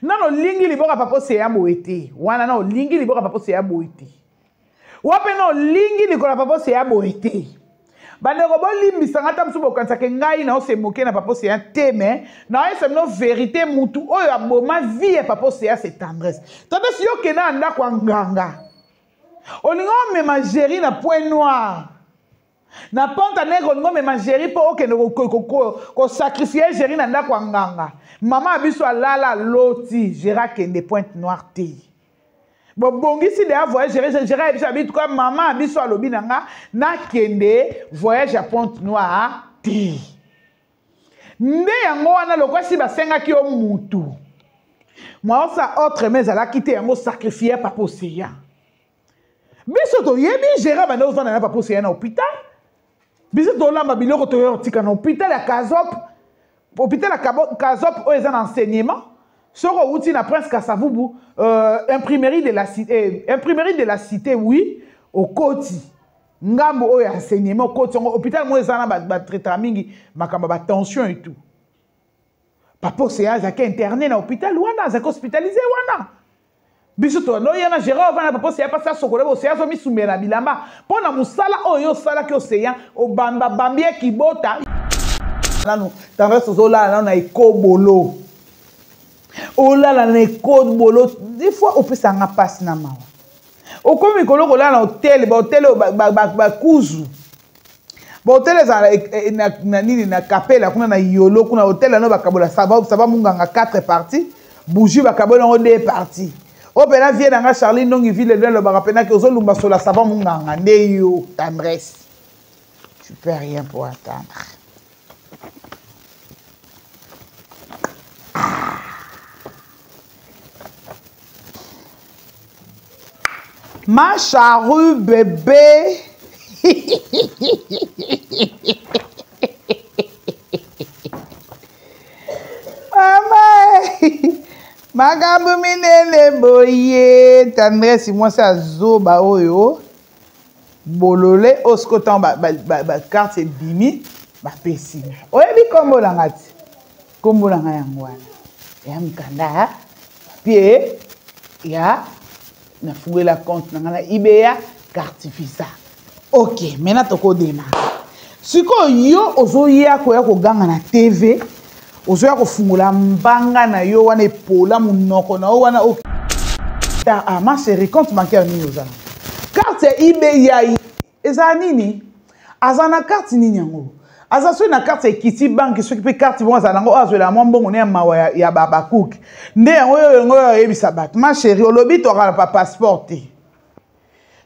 Nano olingi liboka papa oseya boye te. Wana na olingi liboka papa oseya boye te. Wape na olingi likola papa oseya boye te. Bandeko bolimbisa nga ata mosusu bokanisaka ngai na ose moke na papa oseya te mais naoyesa bino verite mutu oyo aboma vie ya papa oseya c'est tendresse. Tendresse yo okenda na ndako ya nganga. Olingi omema Jerry na point noir. Na Panta Negra olingi omema Jerry mpo okende kosacrifie Jerry na ndako ya nganga. Mama ya biso alala aloti Jerry akende Pointe Noire te. Bobongisi deya voyage Jerry, Jerry ayebisi abi tuka mama ya biso alobi na nga nakende voyage ya Pointe Noire te. Nde yango wana lokola si basengaki yo mutu mwaosa autre mais ezalaki te yango sacrifier papa Ocean. Biso toyebi Gérard banda ozana na papa Ocean na hôpital. Biso tolamba biloko toyo tika na hôpital ya Kazop. Hôpital ya Kazop oyo eza na enseignement. Soki owuti na Prince Kasavubu, imprimerie de la cité, imprimerie de la cité, oui, okoti. Ngambo oyo ya enseignement okoti yango hôpital moko eza na ba traitera mingi makambo ba tension et tout. Papa Ocean azalaki interné na hôpital wana, azalaki hospitalisé wana. Biso to no yana Gérard vana papa Ocean pasa sokola Ocean zo misumbela na bilamba mpo na mosala oyo yo osalaki Ocean obamba bambi ya kibota nanu tendresse ozolala nanu na ekobolo olala na ekobolo des fois opesaka nga mpasi na mawa okomi mikolo kolala na hotel ba hotel oyo bakuzu ba hotel ezala na nini na kapela kuna na yolo kuna hotel yango bakabola sava munganga 4 parties bougie bakabola yango 2 parties oyo mpena vie na nga charlie ndongi ville lelo alobaka mpena ke ozolumba sola sava munganga nde yo tendresse tu peux rien pour attendre. Ma charrue bébé. Mama, makambo minene boye tendresse mwasi azoba oyo bolole oyo sikoyo ntango bacarte ebimi bapesi nga oyebi nkombo na nga ti nkombo na nga yango wana ya mokanda papier ya nafungolela compte na nga na ibeya carte visa ok maintenant tokodemare sikoyo yo ozoya koya koganga na tv ozoya kofungola mbanga na yo wana epola monoko na yo wana ah, ma chérie compte bancaire nini oza na carte ya ibeya ezala nini aza na carte nini yango aza soki na carte ya Equity Bank soki mpe carte bongo azala nango oyo azwela mwa mbongo ne ya mawa ya bakuke nde yango oyo yango oyo oyebisa bato ma chérie olobi tokala pa passeport te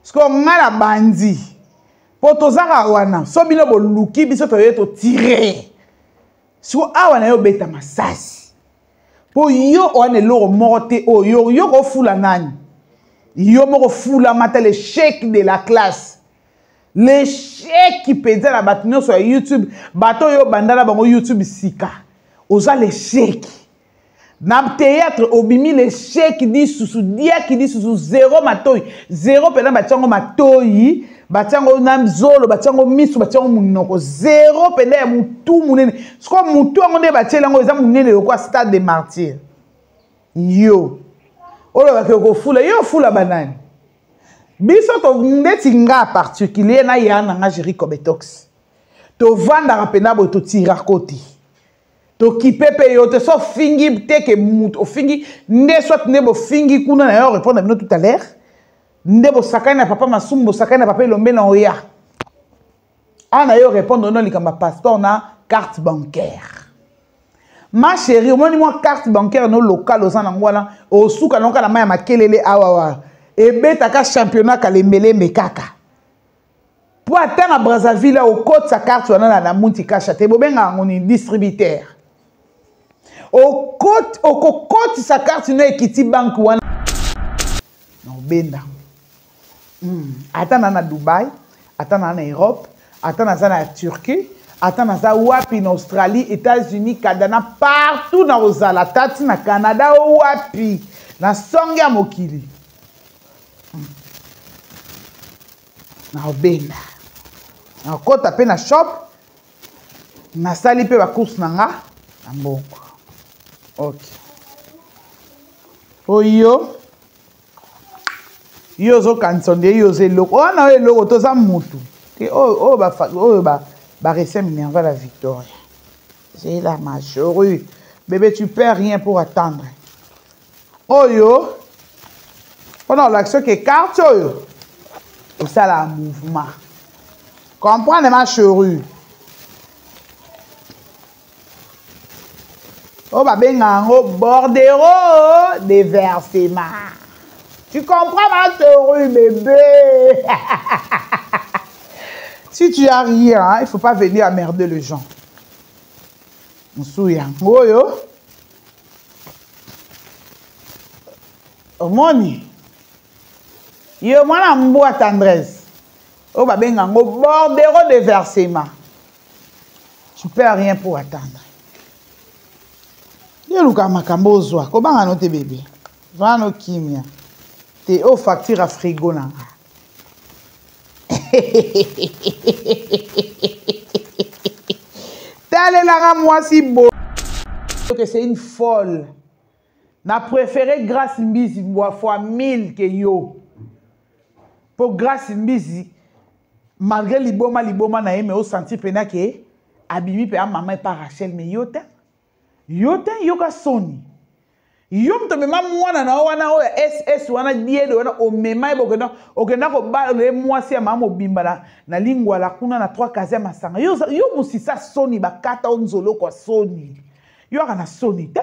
sikoyo ngai na bandi mpo tozaka wana so bino boluki biso toye totire sikoyo awa na yo obeta masasi mpo yo owana eloko moko te oyo yo kofula nani yo moko fulama ta l'échec de la classe l'échec mpenza na bato nyonso ya youtube bato oyo obanda na bango youtube sika oza l'échec na théâtre obimi l'échec lisusu diaki lisusu zero matoi zero mpenza batiango matoi batiango na zolo batiango misu batiango monoko zero mpenza ya motu monene sikoyo motu yango nde batieli yango eza monene lokola stade de martyr yo olobaki okofula yo ofula banani biso to ndeti nga particulier na ya na nga Jerry Kobetox tovandaka mpenza boye totirako te tokipe mpe yo te so ofingi te ke moto ofingi nde soit nde bofingi kuna na yo répondre na bino tout à l'heure nde bosakani na papa masumu bosakani na papa elombe na oya awa na yo répondre no likambo ya passeport na carte bancaire ma chérie omoni mwa carte bancaire no local oza nango wana osuka nango kaka na mai ya makelele awawa ebetaka championnat kalembelembe kaka mpo ata na brazzaville okotisa carte wana na munti kasha te bobenga yango nini distributeur okokotisa carte no ekiti banke wana na obenda Ata na na Dubai, ata na na Europe, ata naza na Turquie, ata naza wapi na Australie, États-Unis, Canada, partout na ozala tati na Canada wapi na songe ya mokili. Na obenda. Na kota pe na shop, nasali pe ba course na nga na mbongo. Ok. Oyo yo ozokanisa nde yo oza eloko wana, oyo eloko toza mutu te. Oyo oyo baresin minerva la Victoria, j'ai la majorue bébé, tu perds rien pour attendre. Oyo mpona olakisa ke carte oyo osala mouvement, comprendre ma chérie. Oyo babenga yango bordereau de versement, tu comprends ma chérie bébé? Si tu as rien, hein, il faut pas venir emmerder les gens. Mosusu yango oyo omoni yo mwana mbwa tendresse, oyo babenga yango bordereau de versement, tu perds rien pour attendre. Yo luka makambo ozwa, kobanga no te bebe, vana no kimia te. Oyo facture ya frigo na nga. Talelanga mwasi bo que c'est une folle. Na préféré Grâce Mbizi mbwa fois 1000 ke yo, po Grâce Mbizi, malgré liboma liboma na ye, mais osentir mpena ke abimi mpe amama epa Rachel. Mais yo te, yo te, yoka soni. Yo moto omema mwana na yo wana, oyo ss wana, diedo wana, omema ye, bokenda okenda kobala ye mwasi ya mama mobimba na Lingwala kuna na 3 kazi ya masanga. Yo, yo mosisa soni, bakata o nzoloko ya soni. Yo aka na soni te.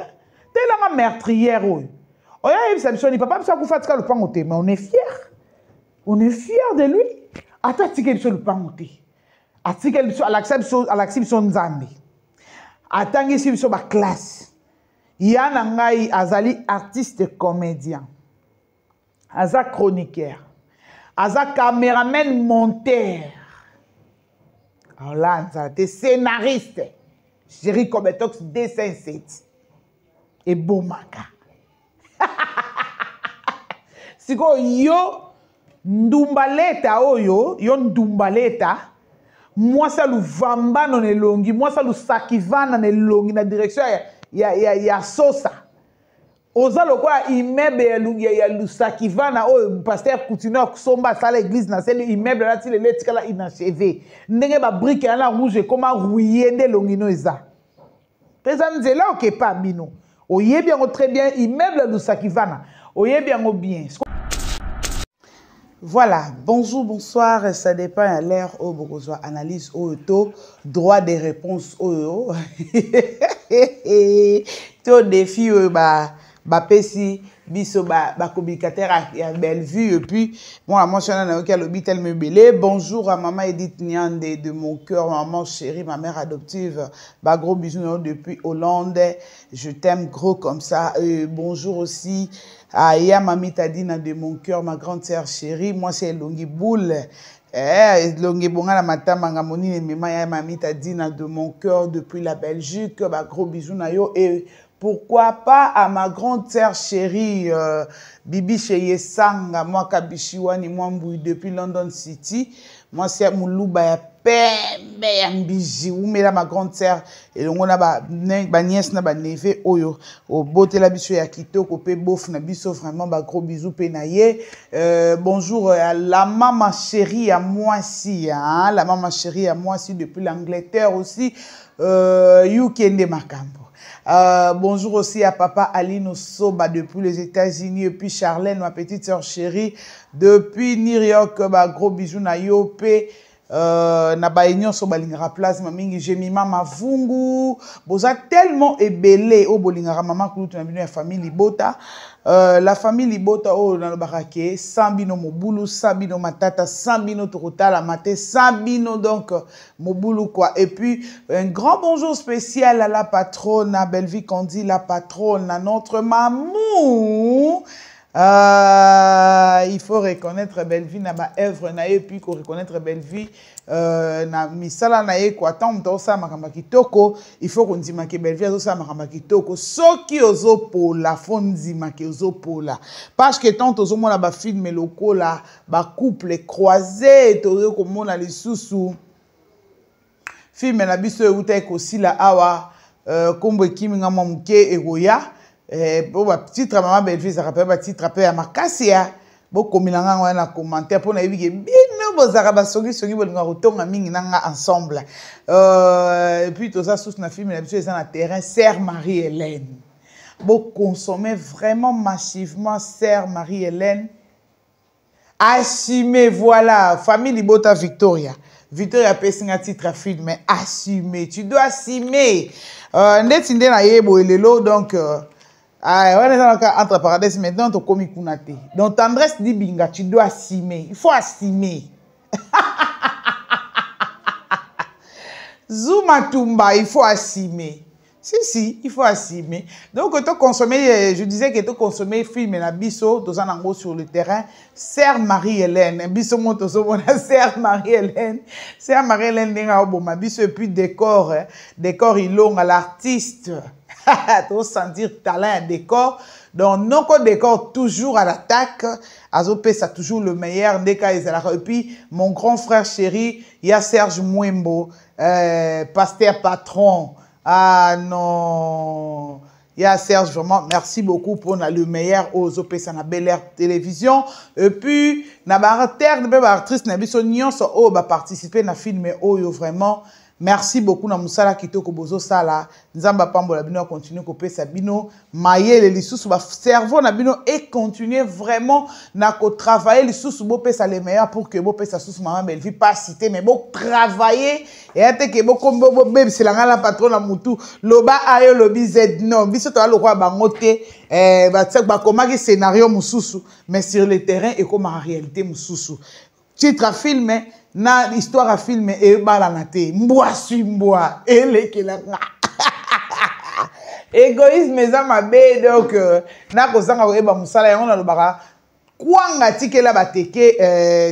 Telanga meurtrière oyo oyo ayebisa biso ni papa biso akufa atika lopango te. Mais on est fier, on est fier de lui. Ata atikeli biso lopango te, atikeli biso, alakisa biso, alakisi biso Nzambe, atangisi biso baklasse. Ya na ngai azali artiste comédien, aza chroniqueur, aza cameraman, monteur, aola nzala te, scénariste. Géri Cobetox 207 ebomaka. Sikoyo yo ndumbaleta oyo, yo ndumbaleta, mwasi ya luvambano na elongi, mwasi ya lusakivana na elongi na direction ya sosa, oza lokola immeuble ya Lusakivana oyo pasteur Coutinho asomba, asala église na seli. Immeuble alati lelo etikala inachevé, ndenge babrique ya na rouge ekoma rouillé, nde elongi no eza mpe eza nzela okepa bino. Oyebi yango très bien, immeuble ya Lusakivana, oyebi yango bien. Voilà, bonjour, bonsoir, ça dépend à l'heure oyo bokozwa analyse oyo to droit de réponse oyo to défi oyo bapesi biso bacommunicateur ya Bellevue. Et puis mwana mwasi wana nayoki alobi telema ebele. Bonjour à maman Edith Nyande de mon cœur, maman chérie, ma mère adoptive, bagros bisous na yo depuis Hollande, je t'aime gros comme ça. Bonjour aussi à Ya Mami Tadina de mon cœur, ma grande sœur chérie, moi c'est Elongi Boule. Eh, elongi ebonga na matama ngambo nini emema ya Mami Tadina de mon cœur depuis la Belgique, ba gros bisous na yo. Et pourquoi pas à ma grande sœur chérie Bibi Cheye Sanga, moi Kabishiwani Mwambui depuis London City, moi c'est Moulouba ya pembe ya mbiji umela, ma grande sœur elongo na ba nièce na baneveux oyo obotela biso ya kitoko mpe bof na biso, vraiment ba gros bisous mpe na ye. Bonjour à la maman chérie ya mwasi, hein, la maman chérie ya mwasi depuis l'Angleterre aussi, yukende makambo. Bonjour aussi à papa Aline Soba depuis les États-Unis et puis Charlène, ma petite sœur chérie, depuis New York, bah, gros bisous na yo pe na baye nyonso balingaka Plasma mingi. Jemima Mavungu, boza tellement ebele oyo bolingaka mama kulutu na bino ya famille libota, la famille libota oyo nalobaka ke sans bino mobulu, sans bino matata, sans bino tokotalama te, sans bino donc mobulu quoi. Et puis un grand bonjour spécial à la patronne, à Bellevue Candy, la patronne, à notre mamou. Il faut reconnaître Bellevue na ba œuvre na ye, puis ko reconnaître Bellevue na misala na ye quoi. Tant moto osala makambo ya kitoko, il faut kondima ke Bellevue azosala makambo ya kitoko. Soki ozopola, fo ndima ke ozopola, parce que tant tozomona bafilm lokola bacouple croisé, tozoki komona lisusu film na biso euta ekosila awa, nkombo ekimi nga mwa moke ekoya. Po batitre ya mama Bellevue ezalaka mpe batitre mpe ya makasi ya bokomela nga wana na commentaire mpo nayebi ke bino bozalaka basongisongi, bolingaka kotonga mingi na nga ensemble. Et puis toza susu na film na biso eza na terrain, Sœur Marie Hélène. Boconsommer vraiment massivement Sœur Marie Hélène. Assumer, voilà, famille Libota Victoria. Victoria apesi nga titre ya film, assumer, tu dois assumer. Ndeti nde na ye boye lelo, donc ah, wana eza kaka entre parenthèses, maintenant tokomi kuna te. Donc Tendresse Dibinga, tu dois assumer, il faut assumer. Zuma Tumba, il faut assumer. Si, si, il faut assumer. Donc, tu consommer, je disais que tu consommer film na biso, toza nango sur le terrain, Sœur Marie-Hélène, biso moto so Sœur Marie-Hélène, Sœur Marie-Hélène ndenge oboma biso. Et puis décor, hein, décor ilonga l'artiste. To sentir talent ya décor. Donc noko décor toujours à l'attaque, azopesa toujours le meilleur ndeka ezalaka. Et puis mon grand frère chéri, ya Serge Mwembo, pasteur patron. Ah non, ya Serge, vraiment merci beaucoup pour le meilleur oyo ozopesa na Bel Air Télévision. Et puis na baacteur mpe baactrice na biso nyonso oyo baparticipe na film oyo, vraiment merci beaucoup na mosala kitoko bozosala. Nzambe apambola bino, akontinue kopesa bino mayele lisusu, bacerveau na bino econtinue vraiment na kotravaille lisusu, bopesa le meilleur pour que bopesa susu mama Bellevue pasi te, mais botravaille eya te ke bobebisela ngai na patron na mutu loba ayo lobi z. Non, biso toya lokola bango te. Bakomaki scénario mosusu, mais sur le terrain ekomaka réalité mosusu. Titre ya film na histoire ya film ebalana te. Mbwa sui mbwa elekelanga. Égoïsme eza mabe, donc nakozanga koyeba mosala yango. Nalobaka kwanga tikela bateke,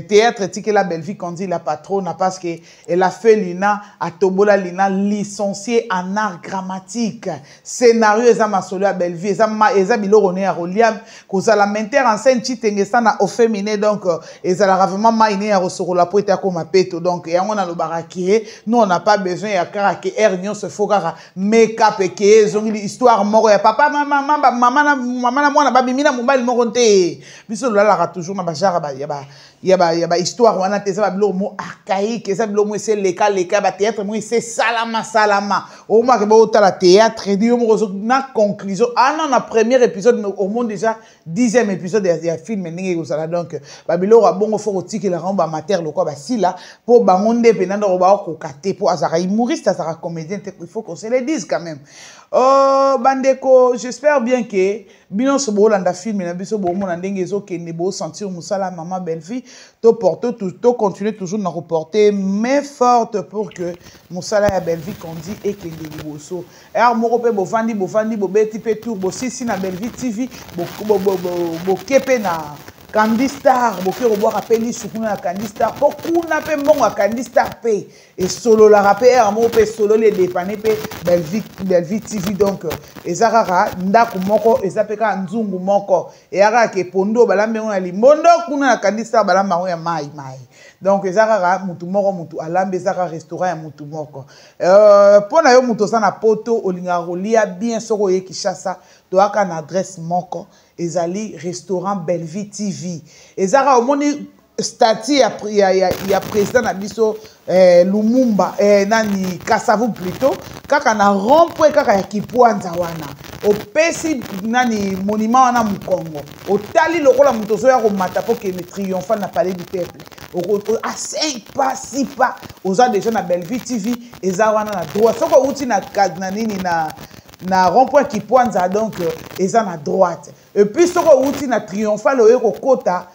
théâtre tikela Bellevue Kandi la patronne, parce que elle a fait l'INA, atobola l'INA, licencié en art dramatique. Scénario eza masolo ya Bellevue, eza, eza biloko ne ya kolia, kozala metteur en scène Chitengesa na au féminin. Donc ezalaka vraiment mai ne ya kosokola po ete akoma peto. Donc yango nalobaka ke nous, on n'a pas besoin ya kaka ke aire nyonso faut kaka make-up eke ezongili histoire moko ya papa, mama, mama, mama na mwana babimi na mobali moko te. Biso tolalaka toujours na bagenre ya bahistoire wana te. Eza babiloko mo archaïque, eza biloko mo ese lekaleka, bathéâtre mo ese salama salama. Omake baotala théâtre yo moko na conclusion ana na premier épisode, omoni déjà 10e épisode ya film ndenge ekozala. Donc babiloko ya bongo faut kotikelaka ngo bamatere lokola basila, mpo bango nde mpena ndoko baokoka te, mpo azalaka humoriste, azalaka comédien te. Il faut qu'on se le dise quand même. Bandeko, j'espère bien que bino nyonso boolanda film na biso, boomona ndenge ezokende, bosentir mosala mama Bellevue. Toporte, tocontinue toujours na koporter main forte pour que mosala ya Bellevue Kandi ekende liboso. Ere moko mpe bovandi, bovandi, bobeti mpe tour, bosisi na Bellevue TV, boke mpe na Candy Star, boke kobwaka mpe lisu kuna na Candy Star, mpo kuna mpe mbongo ya Candy Star mpe esololaka mpe ere moko mpe esololi edépane mpe Bellevue TV. Donc eza kaka ndako moko, eza mpe kaka nzungu moko, eya kaka ke pondu oyo balambi yango na limbondo, kuna na Candy Star balamba yango ya mai mai. Donc eza kaka mutu moko mutu alambi, eza kaka restaurant ya mutu moko. Mpo na yo mutu oza na Poto, olingaka kolia bien, soki oye Kinshasa, toyaka na adresse moko, ezali restaurant Bellevue TV. Eza kaka omoni statue ya président na biso Lumumba, nani, Kasavu plutôt, kaka na rond point kaka ya Kipwanza wana. Opesi nani monument wana mokongo, otali lokola moto ozoya komata mpo kende triomphal na Palais du Peuple, à 5 pas, 6 pas, oza déjà na Bellevue TV. Eza wana na droite soki outi na nini, na rond point Kipwanza. Donc eza na droite. Et puis soki outi na triomphal, oye kokota,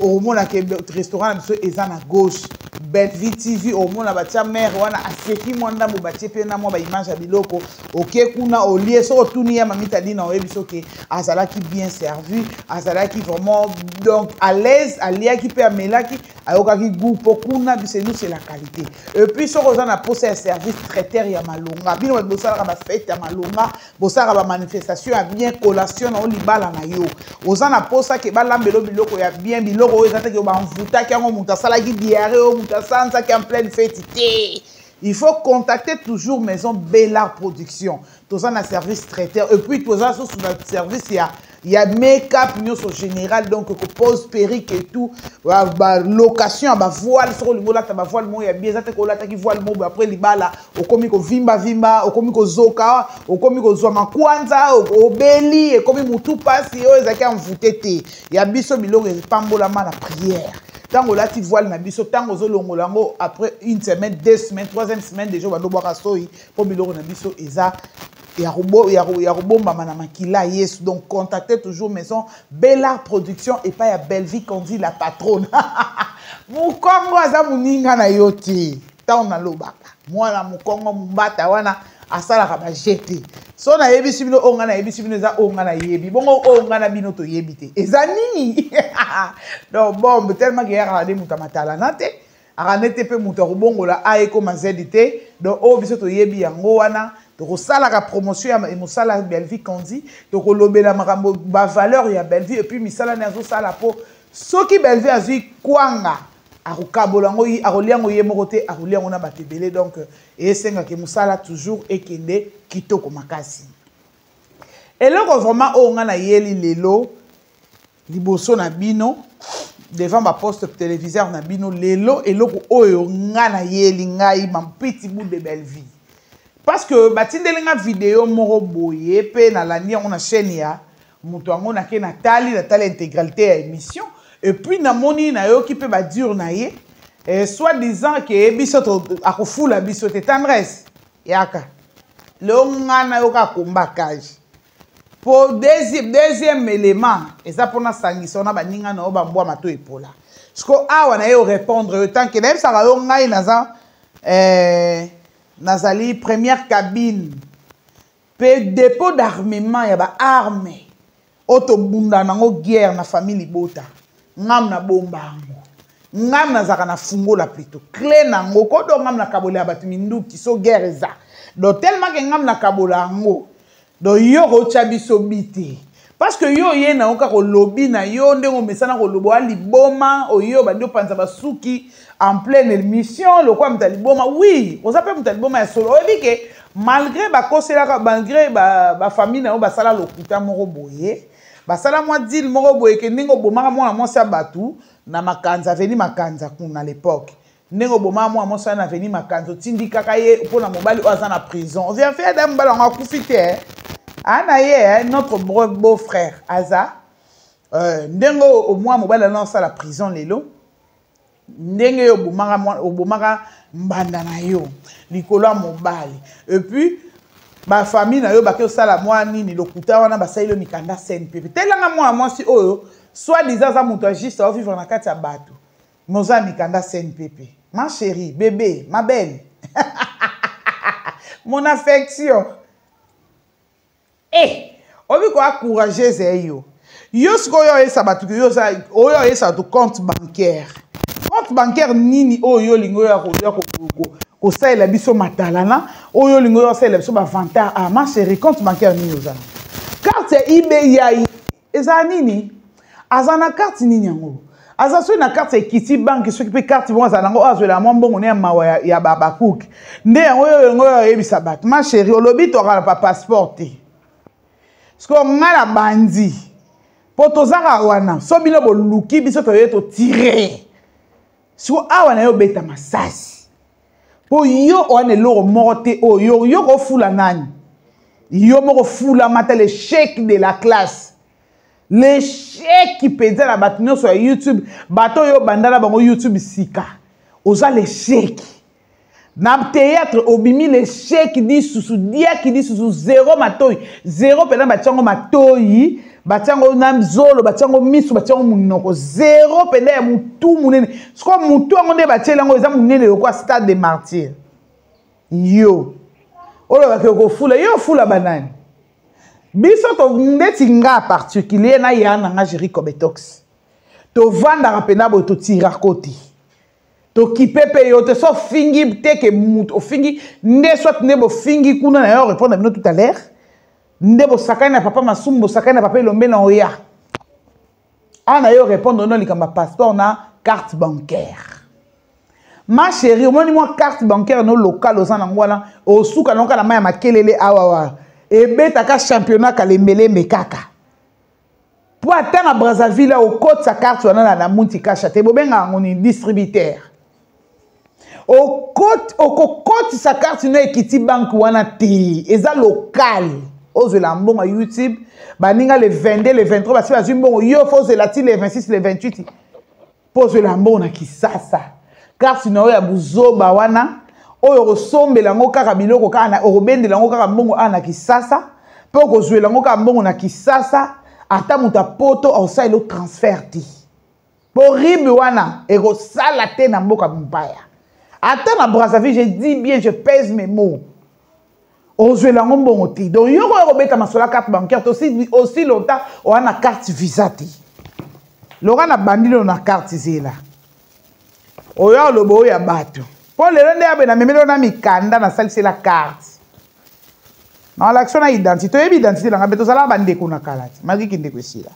omona ke restaurant na biso eza na gauche, Bellevue TV. Omona batia mare wana aseki mwa ndambo, batie mpe na mwa baimage ya biloko. Oke kuna, olie. Soki otuni ya mamita dina, oyebi soki azalaki bien servi, azalaki vraiment donc à l'aise, aliaki mpe amelaki, ayokaki goût, mpo kuna biso, nous, c'est la qualité. Et puis soki oza na posa ya service traiteur ya malonga, bino bato bosalaka bafete ya malonga, bosalaka bamanifestation ya bien, collation na yo, libala na yo, oza na posa ke balambela biloko ya bien, biloko oyo eza teke bamvutaki yango, moto asalaki diarrhée oyo, moto asanzaki en pleine fête te. Il faut contacter toujours Maison Bellard Production. Toza na service traiteur et puis toza susu na service ya ya make-up nyonso général, donc ko pose perruque et tout, ba, ba location ya ba voile. Soki olingi olata ba voile moko ya bien, eza te kolataki voile moko boye après libala okomi kovimba vimba, okomi kozoka, okomi kozwa makwanza, obeli, ekomi mutu pasi, oyo ezalaki envoûté te. Ya biso biloko epambolama na prière. Ntango olati voile na biso, ntango ozolongola yango après une semaine, 2 semaines, troisième semaine déjà obanda obwaka soyi, mpo biloko na biso eza ya kobombama na makila Yesu. Donc contactez toujours Maison Bella Production epai ya Bellevie Kondi, la patronne. Mokongo aza moninga na yo te. Ntango nalobaka mwana mokongo mombata wana asalaka baje te. So nayebisi bino oyo ngai nayebisi bino, eza oyo ngai nayebi bongo. Oyo ngai na bino toyebi te eza nini? Donc bombe tellement ke yakaka nde moto amatalana te, aka nete mpe moto akobongola a ekoma z te. Donc oyo biso toyebi yango wana. Tokosalaka promotion ya mosala ya Bellevie Kandi, tokolobela makambo bavaleur ya Bellevie et puis misala ne azosala, mpo soki Bellevie azwi kwanga, akokabola yango, akolia yango ye moko te, akolia yango na bato ebele. Donc esengaki mosala toujours ekende kitoko makasi. Eloko vraiment oyo ngai nayeli lelo liboso na bino, devant baposte téléviseur na bino lelo, eloko oyo ngai nayeli, ngai Mampiti Bout de Bellevie, parce que batindeli nga video moko boye mpe nalandi yango na chaîne ya moto yango. Nake natali intégralité ya émission et puis namoni, nayoki mpe badire na ye, soit disant ke biso akofula biso te. Tendresse, yaka leo, nga nayoka komba cage po deuxième élément eza mpona sangisa wana baninga na yo bambwa mato epola. Siko awa na ye orépondre yo tant que nayebisaka yo, ngai naza nazali première cabine mpe dépôt d'armement ya baarme oyo tobunda nango guerre na famille libota. Ngam na bomba yango, ngam nazalaka na fungola, plutôt clé nango kodo. Ngam na kabola ya bato minduki so guerre eza. Donc tellement ke ngam na kabola yango, donc yo kotya biso bi te, parce que yo oye na yo kaka olobi na yo ndenge omesana koloba wa liboma. Oye obandi opanza basuki en pleine émission lokola moto ya liboma. Oui, oza mpe moto ya liboma ya solo. Oyebi ke malgré bakoselaka, malgré bafamille na yo basala lokuta moko boye, basala mwa deal moko boye ke ndenge obomaka mwana mwasi ya bato na Makanza, aveni Makanza kuna l'époque, ndenge obomaka mwana mwasi wana aveni Makanza, otindi kaka ye mpona mobali oyo aza na prison. Ovierfie ada mobali yango akufi te, aa na ye notre beau frère aza ndenge omwa mobali wana osala prison lelo, ndenge yo obomaka mbanda na yo likolo ya mobali, et puis bafamille na yo bake osala mwa nini lokuta wana, basali yo mikanda CNPP. Telanga mwana mwasi oyo soit disant aza moto ya juste, aovivre na kati ya bato, mais oza mikanda CNPP. Ma chérie, bébé, ma belle, mon affection, eh, obi koya courageuse ye yo. Yo sikoyo oyesa bato, yo oyo oyesa bato compte bancaire. Compte bancaire nini oyo yo olingi oyo kosalela biso matalana, oyo olingi oyo osalela biso bavantard? Ah, ma chérie, compte bancaire nini oza na carte ya ibe ya eza nini? Aza na carte nini yango? Aza soki na carte ya Equity Bank, soki mpe carte bongo azala nango oyo azwela mwa mbongo ne ya mawa ya bakuke nde yango oyo yango oyo oyebisa bato. Ma chérie, olobi tokala pa passeport te. Sikoyo ngai na bandi mpo tozaka wana, so bino boluki biso toye totire. Sikoyo awa na yo obeta masasi mpo yo wana eloko moko te oyo yo kofula nani. Yo moko fulama ta l'échec de la classe, l'échec mpenza na bato nyonso ya YouTube. Bato oyo obanda na bango YouTube sika, oza l'échec. Na théâtre obimi l'échec lisusu, diaki lisusu zéro, matoi zéro mpena. Batiango matoi, batiango na zolo, batiango miso, batiango monoko, zéro mpena ya motu monene. Sikoyo motu yango nde batieli yango eza monene lokola Stade de Martyr. Yo olobaki okofula, yo ofula banani? Biso to ndeti nga particulier na ya na nga Jerry Cobetox, tovandaka mpena boye, totirako te, tokipe mpe yo te. So ofingi te ke moto ofingi nde soit nde bofingi kuna na yo, répondre na bino tout à l'heure nde bosakani na papa Masumu, bosakani na papa Elombe na oya awa na yo répondre no likambo ya passeport na carte bancaire. Ma chérie, omoni mwa carte bancaire no local oza nango wana, osuka nango kaka na mai ya makelele awawa, ebetaka championnat kalembelembe kaka. Mpo ata na Brazzaville okotisa carte wana na Munti Kasha te, bobenga yango ni distributeur. Okokotisa carte no ekiti banque wana te, eza local. Ozwela mbongo ya YouTube, baninga le 22, le 23 basi bazwi mbongo, yo fo ozwela ti le 26, le 28 mpo ozwela mbongo na Kisasa. Carte na yo ya buzoba wana oyo okosombela yango kaka biloko kaka, okobendela yango kaka mbongo awa na Kisasa, mpe okozwela yango kaka mbongo na Kisasa. Ata moto ya poto akosalela transfert te, po ribe wana ekosala te na mboka mopaya. Ata na Brazzaville, je dis bien, je pèse mes mots, ozwela yango mbongo te. Donc yo koya kobeta masolo ya carte bancaire te aussi longtemps oya na carte visa te. Loka na bandilo na carte zela oyo aloba oyo ya bato, mpo lelo nde abe namemeli na mikanda nasalisela carte na alakisa na identité. Oyebi identité nanga mpe tozalaka bandeko na kala te, malgré kindeko esila.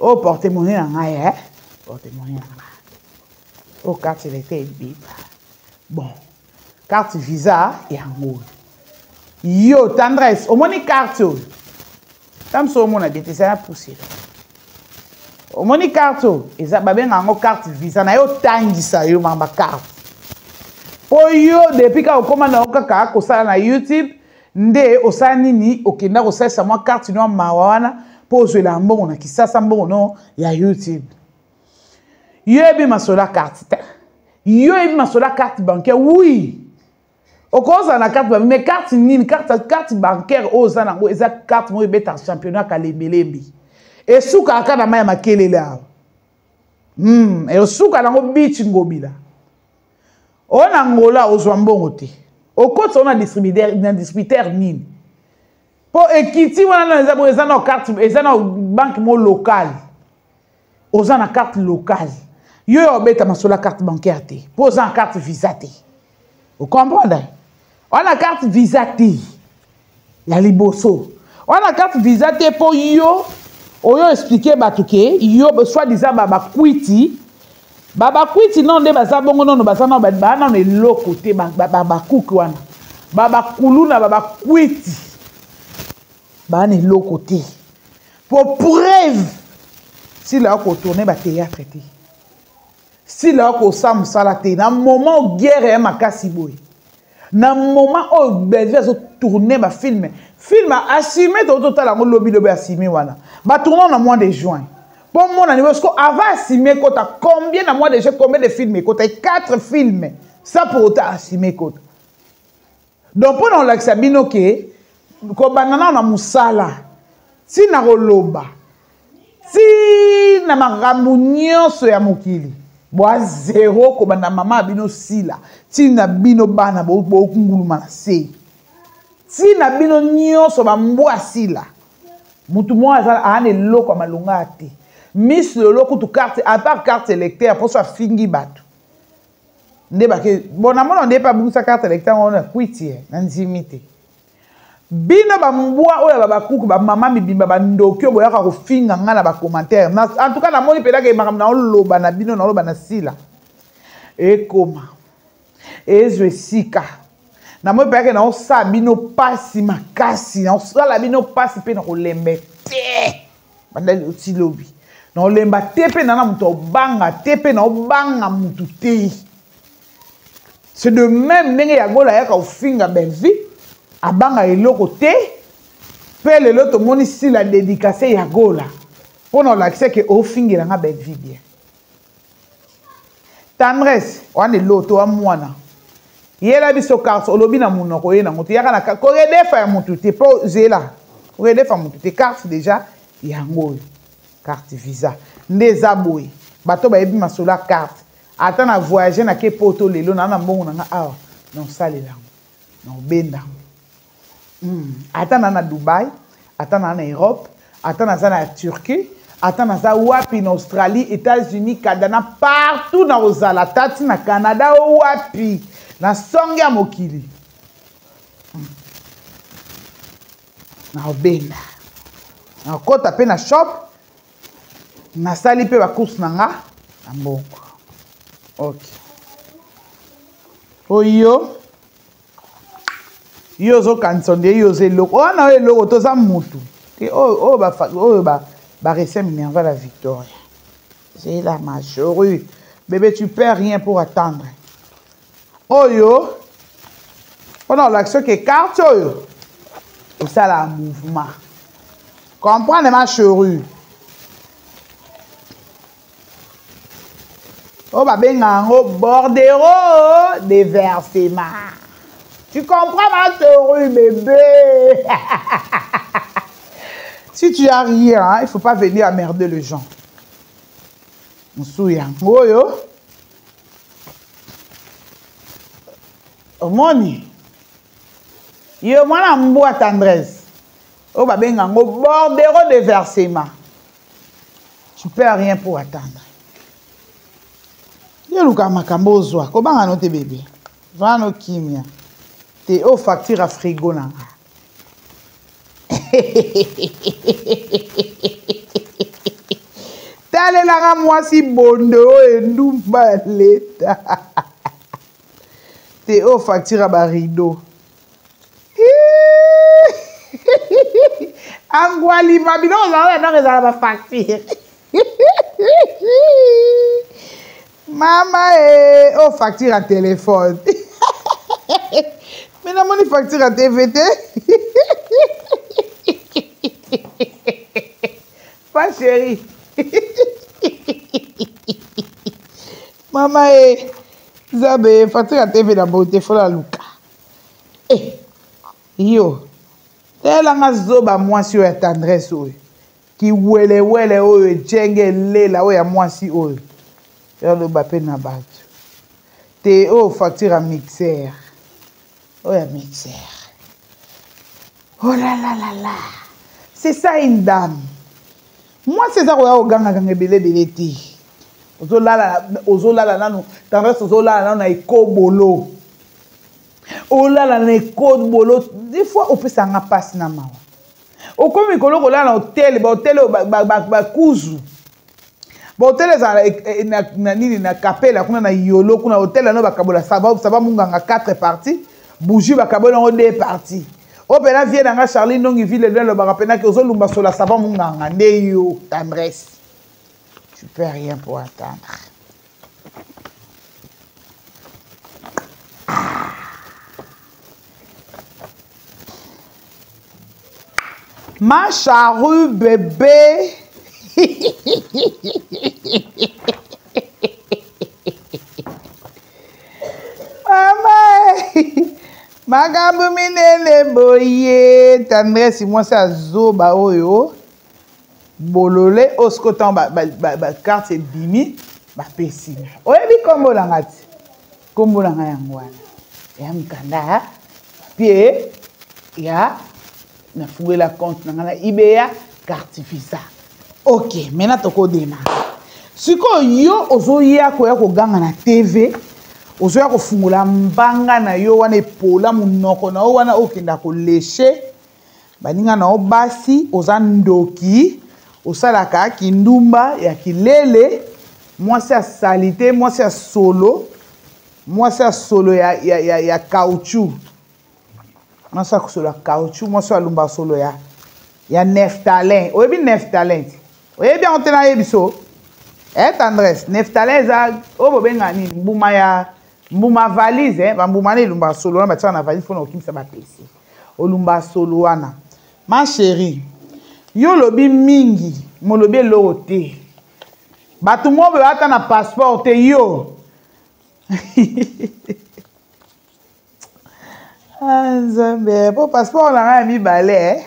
Oyo porte monnaie na ngai, eh? Porte monnaie na ngai oyo, carte elete ebeba. Bon, carte visa yango yo Tendresse, omoni carte oyo ta mosu omona bien te, eza ya poussière. Omoni carte oyo eza, babenga yango carte visa na yo. Otangisa yo mamba carte mpo yo depuis kaka okóma na yo kaka kosala na YouTube nde osala nini, okenda kosalisa mwa carte no ya mawa wana mpo ozwela mbongo na Kisasa, mbongo no ya YouTube. Yo yebi masolo ya carte te, yo yebi masolo ya carte bancaire. Oui, okozala na carte, mais carte nini? Carte bancaire oyo oza nango eza carte moko ebetaka championnat kalembelembe, esukaka kaka na mai ya makelele awa. Esuka nango bichi ngobila oyo na Ngola, ozwa mbongo te. Okotisa na distributeur, na distributeur nini mpo ekiti wana? Eza eza na carte, eza na banque mo locale, oza na carte locale. Yo yo obeta masolo ya carte bancaire te mpo oza na carte visa te. Ocomprendre? Wana carte visa te ya liboso, wana carte visa te mpo yo oyo explique bato ke yo soit disant bakwiti, babakwiti nano nde baza bongo nono, baza nano, baa nano eloko te. Bakuki wana, babakuluna, babakwiti baa na eloko te. Po preuve, sila akotourne bathéâtre te, sila akosala mosala te na moment guerre ya makasi boye, na moment oyo Bellevue azotourne bafilm, film asime tozotala yango lobilobi, asime wana batourne na mois de juin mpo mona niveau siko. Avant asime ekota combien na mois de juin? Combien de film ekota? 4 films sans pour autant asime ekota. Donc mpo na kolakisa bino ke kobanda nano na mosala, ntina koloba ntina makambo nyonso ya mokili bwa zero, kobanda mama ya bino sila ntina bino bana bokunguluma na se, ntina bino nyonso bambwa sila, mutu moko aza aa na eloko ya malonga te. Miss Lolo kutu carte, à part carte électeur, mposo afingi bato nde bake. Bon, namona nde mpe abungisa carte électeur ngo na kwiti na ndimi te. Bino bambwa oyo ya babakuku, bamama mibimba, bandoki oyo boyaka kofinga nga na bacommentaire, en tout cas namoni mpelaka makambo naoloba na bino, naoloba na sila ekoma ezwa esika. Namoni mpelaka naosala bino pasi makasi, naosala bino pasi mpe na kolembe te. Banda oti lobi naolemba te, mpe na moto obanga te, mpe naobanga motu te. C'est de même ndenge Yagola ayaka kofinga Bellevue, abanga eloko te. Mpe lelo tomoni sila dédicace Yagola mpo na olakisa ke ofingela nga Bellevue bien. Tendresse wana eloto wa mwana yela biso carte, olobi na monoko ye nango te, yaka na koredefa ya motu te, mpo zela koredefa motu te. Carte déjà yango oyo, carte visa nde eza boye. Bato bayebi masolo ya carte. Ata na voyage nake poto lelo, naa na mbongo na nga awa, na osalela yango, na obenda yango. Ata na Dubai, ata na Europe, ata naza na Turquie, ata naza wapi, na Australie, États-Unis, Canada, partout na kozala, tati na Canada o wapi na songe ya mokili, na obenda, nakota mpe na shop, nasali mpe bacourse na nga na mbongo. Ok. Oyo yo ozokanisa nde yo oza eloko wana oyo eloko toza mutu te oyo oyo baresia minerva la victoria c'est la majorue bébé tu perds rien pour attendre oyo mpona olakisa ke carte oyo osala mouvement comprendre ma chérie oyo babenga yango bordero de versement tu comprends ma chérie bébé si tu as rien hein, il faut pas venir emmerder les gens mosusu yango oyo omoni yo mwana mbwa tendresse oyo babenga yango bordero de versement tu perds rien pour attendre yo luka makambo ozwa kobanga no te bebe vana no kimia te oyo facture ya frigo na nga talelaka mwasi bondo oyo endumba leta te oyo facture ya barideau angwalima biloko ozala ya ndako ezala bafacture mama e oyo facture ya telefone me namoni facture ya tv te pa chéri mama e nzambe facture ya tv na boye te fola luka eh, yo talelanga zoba mwasi oyo ya tendresse oyo kiwelewele oyo ejenge elela oyo ya mwasi oyo yaloba mpe na bato te oyo facture ya mixer oyo ya mixer oh la la la la c'est ça une dame mwasi eza koya kogangaganga ebele ebele te ozolala ozolala nanu tendresse ozolala nanu na ekobolo olala na ekobolo des fois opesa nga mpasi na mawa okomi mikolo kolala na hotel bahotel oyo bakuzu bahotel ezala eh, eh, na nini na kapela kuna na yolo kuna hotel yango bakabola sava munganga 4 partie bougie bakabola yango 2 partie oyo mpena vie na nga charlie ndongi ville eloi alobaka mpena ke ozolumba sola sava munganga nde yo tendresse tu peux rien pour attendre Ma charrue bébé. Mama makambo minene boye tendresse mwasi azoba oyo bolole oyo sikoyo ntango bacarte ebimi bapesi nga oyebi nkombo na nga ti nkombo na nga yango wana ya mokanda papie ya nafungwela compte na nga na iba carte visa ok maintenant tokodemare sikoyo yo ozoya koya koganga na tv ozoya kofungola mbanga na yo wana epola monoko na yo wana okenda koleshe baninga na yo basi oza ndoki osalaka kindumba ya kilele mwasi ya salite mwasi ya solo mwasi ya solo ya, ya, ya, ya caoutchouc mwasi ya solo ya caoutchouc mwasi oyo alumba solo ya, ya neftalin oyebi neftalin te oyebi yango te nayebi so eh, tendresse neftalin eza oyo bobenga nini mbuma ya mbuma valise eh, bambuma wana elumbaka solo wana batiaka na valise mpona kokimisa bapesi olumba solo wana ma chérie yo olobi mingi molobi eloko te bato moko boye ata na passeport te yo ah, nzambe mpo passeport na ngai ya mibale eh.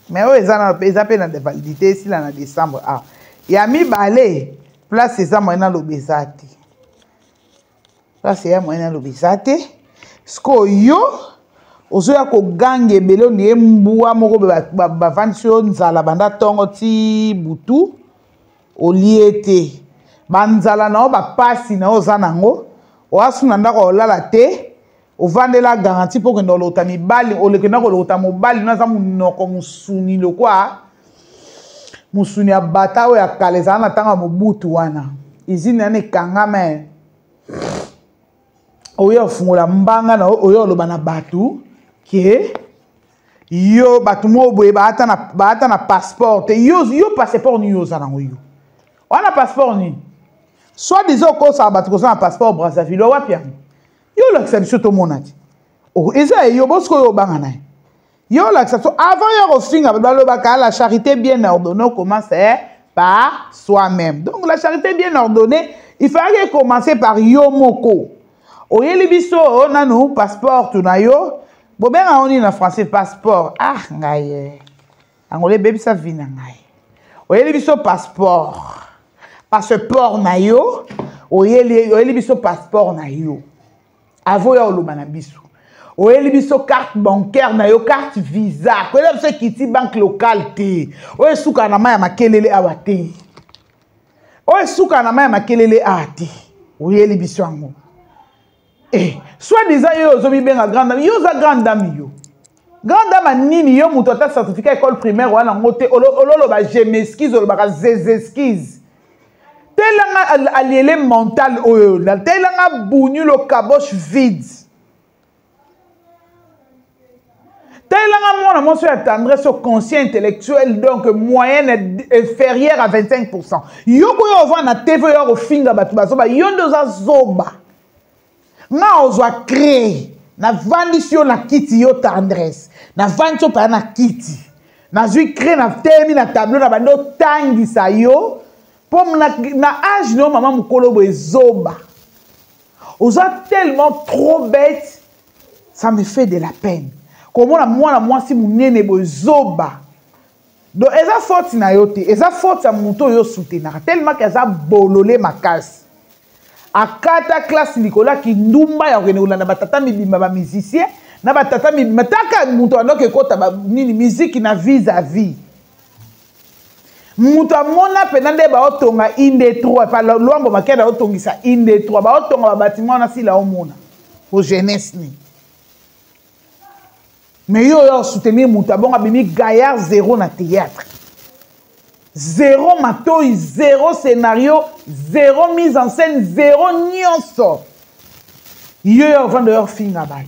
mais oyo eza eza mpe na validité esila na décembre ah ya mibale place eza moyen naloba eza te place ya moyen naloba eza te sikoyo yo ozoya koganga ebele ondie mbwa moko bavandisi yo nzala banda ntongo ti butu olie te banzala na yo bapasi na yo oza nango oasu na ndako olala te ovandela garanti mpo okenda kolokota mibali olekenda kolokota mobali no aza monoko mosuni lokwa mosuni ya bata oyo ya kala ezala na ntango ya mobutu wana izini wana ekangama. Oyo ofungola mbanga na oyo oloba na bato ke yo bato moko boye baata na, baata na passeport te. Yo, yo passeport nini oza nango? Yo wana passeport nini? Soit disant okosaka bato koza na passeport Brazzaville, wapi yango? Yo olakisa biso tomona te. Oh, eza ye yo bosiko oyo obanga na ye. Yo olakisa biso avant yo kofinga bato. Balobaka la charité bien ordonnée commence eh, par soi-même. Donc la charité bien ordonnée, il fallait commencer par yo moko. Oyeli biso nanu passeport na yo, bobenga yango nini na français? Passeport, ah ngai eh. Angola ebebisa vie na ngai. Oyeli biso passeport, passeport na yo, oyeli, oyeli biso passeport na yo avant oya oloba na biso. Oyeli biso carte bancaire na yo, carte Visa. Koyela biso ekiti banque locale te, oyo esukaka na mai ya makelele awa te, oyo esukaka na mai ya makelele awa te. Oyeli biso yango. Eh, soit disant yo ozomibenga grande dame, yo oza grande dame? Yo grande dame nini? Yo moto ata certificat école primaire wana yango te. Ololoba je m'excuse, olobaka zezexcuse. Telanga aliele mental oyo, telanga bunyu lo caboche vide, telanga mwana mwasi oyo ya Tendresse au conscient intellectuel, donc moyenne inférieure à 25. Yo koyo ovanda na TV, oyo kofinga bato bazoba, yo nde oza zoba. Nga ozwa craie, navandisi yo na kiti. Yo Tendresse, navandisi yo mpaya na kiti, nazwi craie, natelemi na tableau, na bandi otangisa yo mpo na, na age na yo, mama mokolo boye, zoba. Oza tellement trop bête, ça me fait de la peine komona mwana mwasi monene boye zoba. Donc eza faute na yo te, eza faute ya moto oyo osoutenaka, tellement ke aza bolole makasi, akata classe likolo ya kindumba ya kokende kolanda batata mibimba bamusicien na batata mibimba. Taka moto andoki ekota nini miziki na vis à vis, moto amona mpena nde baotonga inde 3 pa Lwambo Makeda, aotongisa inde 3, baotonga babatima wana sila omona po jeunesse ni. Mais yo oyo osoutenir moto abongo, abimi gaillard zéro na théâtre, zéro matoi, zéro scénario, zéro mise en scène, zéro nyonso. Yo yo ovanda oyo ofinga bato.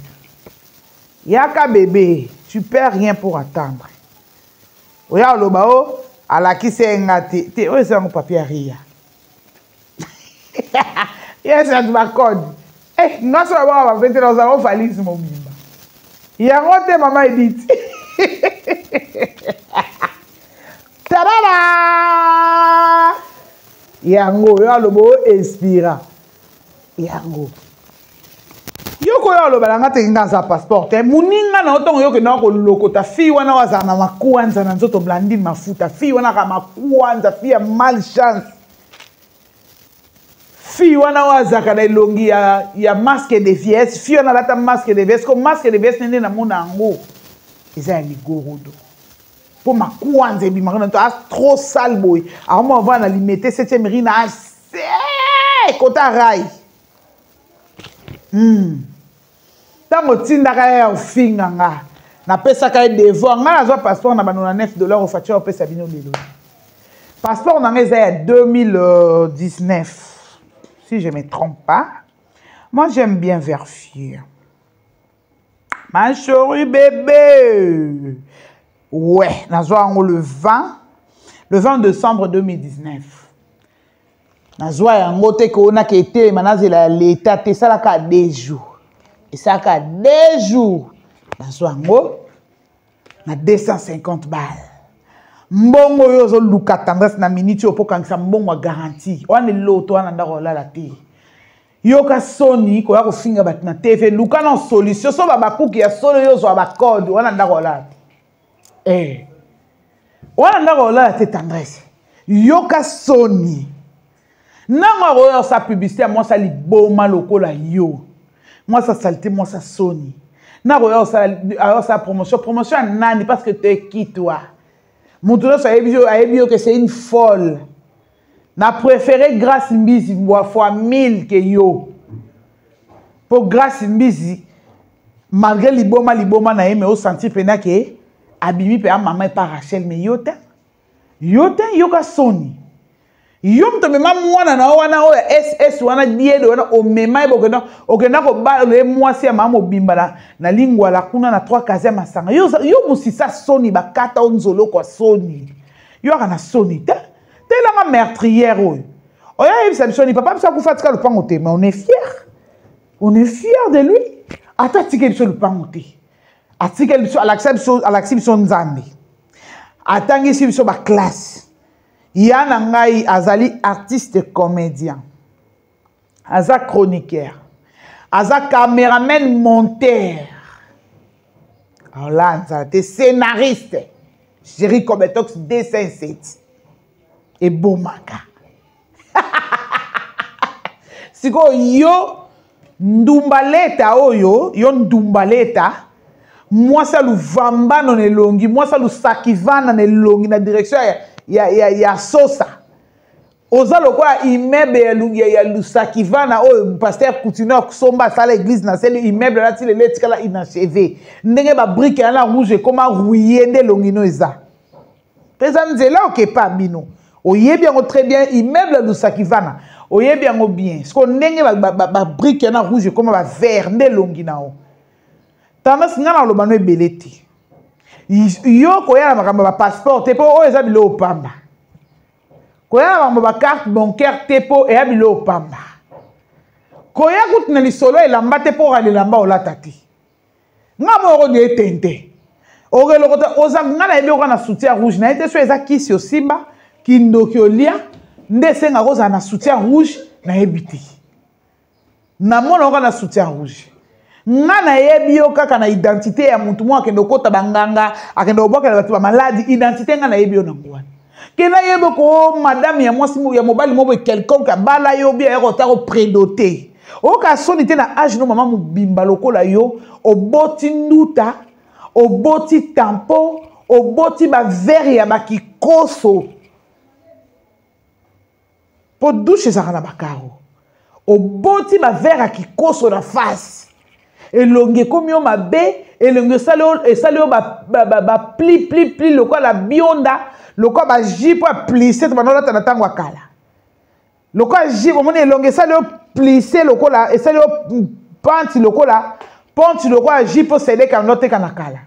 Yaka bébé, tu perds rien pour attendre. Oya oloba o alakisi ye nga te te. Oyo eza yango papier ya ria, yes, bato bacode. Eh, nga so nabanga bapete na ozala o valise mobimba yango te. Mama Edith, tarara yango oyo aloba o inspira yango. Yo koyo aloba na nga te, nga aza passeport te. Moninga na yo, ntongo yo okendaka kolokota fille wana oyo azala na makwanza na nzoto, Blandine Mafuta, fille wana kaka makwanza, fille ya malchance, fille wana oyo azalaka na elongi ya masque de vieillesse. Fille wana alata masque de vieillesse ko masque de vieillesse nde namona yango eza ya ligorodo, mpo makwanza ebimaka na to a trop sale boye. Akoma ovanda na Limete 7e rue na ase kota rai. Ntango otindaka ye ya ofinga nga, napesaka ye devoir. Ngai nazwa passeport na bano na 9 dollar. Ofature opesa bino lelo passeport na ngai eza ya 2019, si je me trompe pas. Moi, j'aime bien vérifier, ma chérie bébé. Ouais, nazwa yango le 20, le 20 décembre 2019. Nazwa yango te koonaka etelema, nazela ya leta te. Esalaka 2 jours, esalaka 2 jours. Nazwa yango na 250 balles. Mbongo oyo ozoluka, Tendresse, na miniti oyo mpo okangisa mbongo ya garantie wana, eloto wana ndako olala te. Yoka soni koya kofinga bato na TV. Luka na solution so babakuki ya solo, yo ozwa bacode wana, ndako olala te. Eh. Wana ndako olala te. Tendresse, yoka soni. Nango akoya osala publicité ya mwasi liboma lokola yo, mwasi asali te, mwasi asoni. Nakoya osala promotion, promotion ya nani? Parce que te qui toi, moto nyonso ayebi yo, ayebi yo ke c'est une folle. Na préféré Grâce Mbizi mbwa fois 1000 ke yo, mpo Grâce Mbizi, malgré liboma liboma na ye, mais osentir mpena ke abimi mpe amama epa Rachel. Mais yo te, yo te, yoka soni. Yo moto omema mwana na yo wana oyo ya ss wana diede wana omema ye bokenda okenda kobala ye mwasi ya mama mobimba na, na lingwala kuna na trois kazi ya masanga. Yo, yo mosisa soni bakata o nzoloko ya soni. Yo aka na soni te. Telanga meurtrière oyo. Oyo ayebisa biso ni papa biso akufa tika lopango te mais on est fier. On est fier de lui. Ata atikeli biso lopango te. Atikeli biso alakisa biso alakisi biso Nzambe. Atangisi biso ba classe. Ya na ngai azali artiste comédien. Aza chroniqueur. Aza cameraman monteur. Aolanza te scénariste. Jerry Cobetox 207. Ebomaka. Sikoyo yo ndumbaleta oyo, yo ndumbaleta mwasi ya luvambano na elongi, mwasi ya lusakivana na elongi na direction ya, ya, ya, ya sosa. Oza lokola immeuble ya, ya, ya lusakivana oyo pasteur Coutinho akosomba asala église na seli immeuble na ti lelo etikala inachevé. Ndenge ba brique ya na rouge ekoma rouillé nde elongi no eza. Eza nzela okepa bino. Oyebi yango très bien immeuble ya lusakivana. Oyebi yango bien. Siko ndenge ba, ba, ba, ba brique ya na rouge ekoma ba vert nde elongi na yo. Tendance nga na loba no ebele te. Yo koya na makambo ya ba passeport te po oyo eza biloko pamba. Koya na makambo ya ba carte bancaire te po eya biloko pamba. Koya kutu na lisolo elamba te po oka elamba olata te. Nga moko de etente. Okelokota oza nga na yebi oka na soutien rouge na ye te so eza kisi osimba kindoki olia nde esengaka ozala na soutien rouge nayebi te. Namona oka na soutien rouge. Nga nayebi yo kaka na identité ya mutu moko akende kokota banganga, akende kobwakela bato ba maladi, identité nga nayebi yo nango wana. Ke nayebi ko madame ya mwasi ya mobali moko quelconque abala yo bien ya kota ko prédoter. Oka soni te na âge no mama mobimba lokola yo, oboti nduta, oboti tampon, oboti ba verre ya bakikoso. Po douche ezalaka na bakaro. Oboti ba verre ya kikoso na face. Elongi ekomi yo mabe, elongi esali yo ba pli pli pli lokola bionda, lokola ba jupe ya plissé to banda olata na tango ya kala. Lokola jupe omoni elongi esali yo plissé lokola esali yo panti lokola ponti lokola jupe oseleka ndo teka na kala.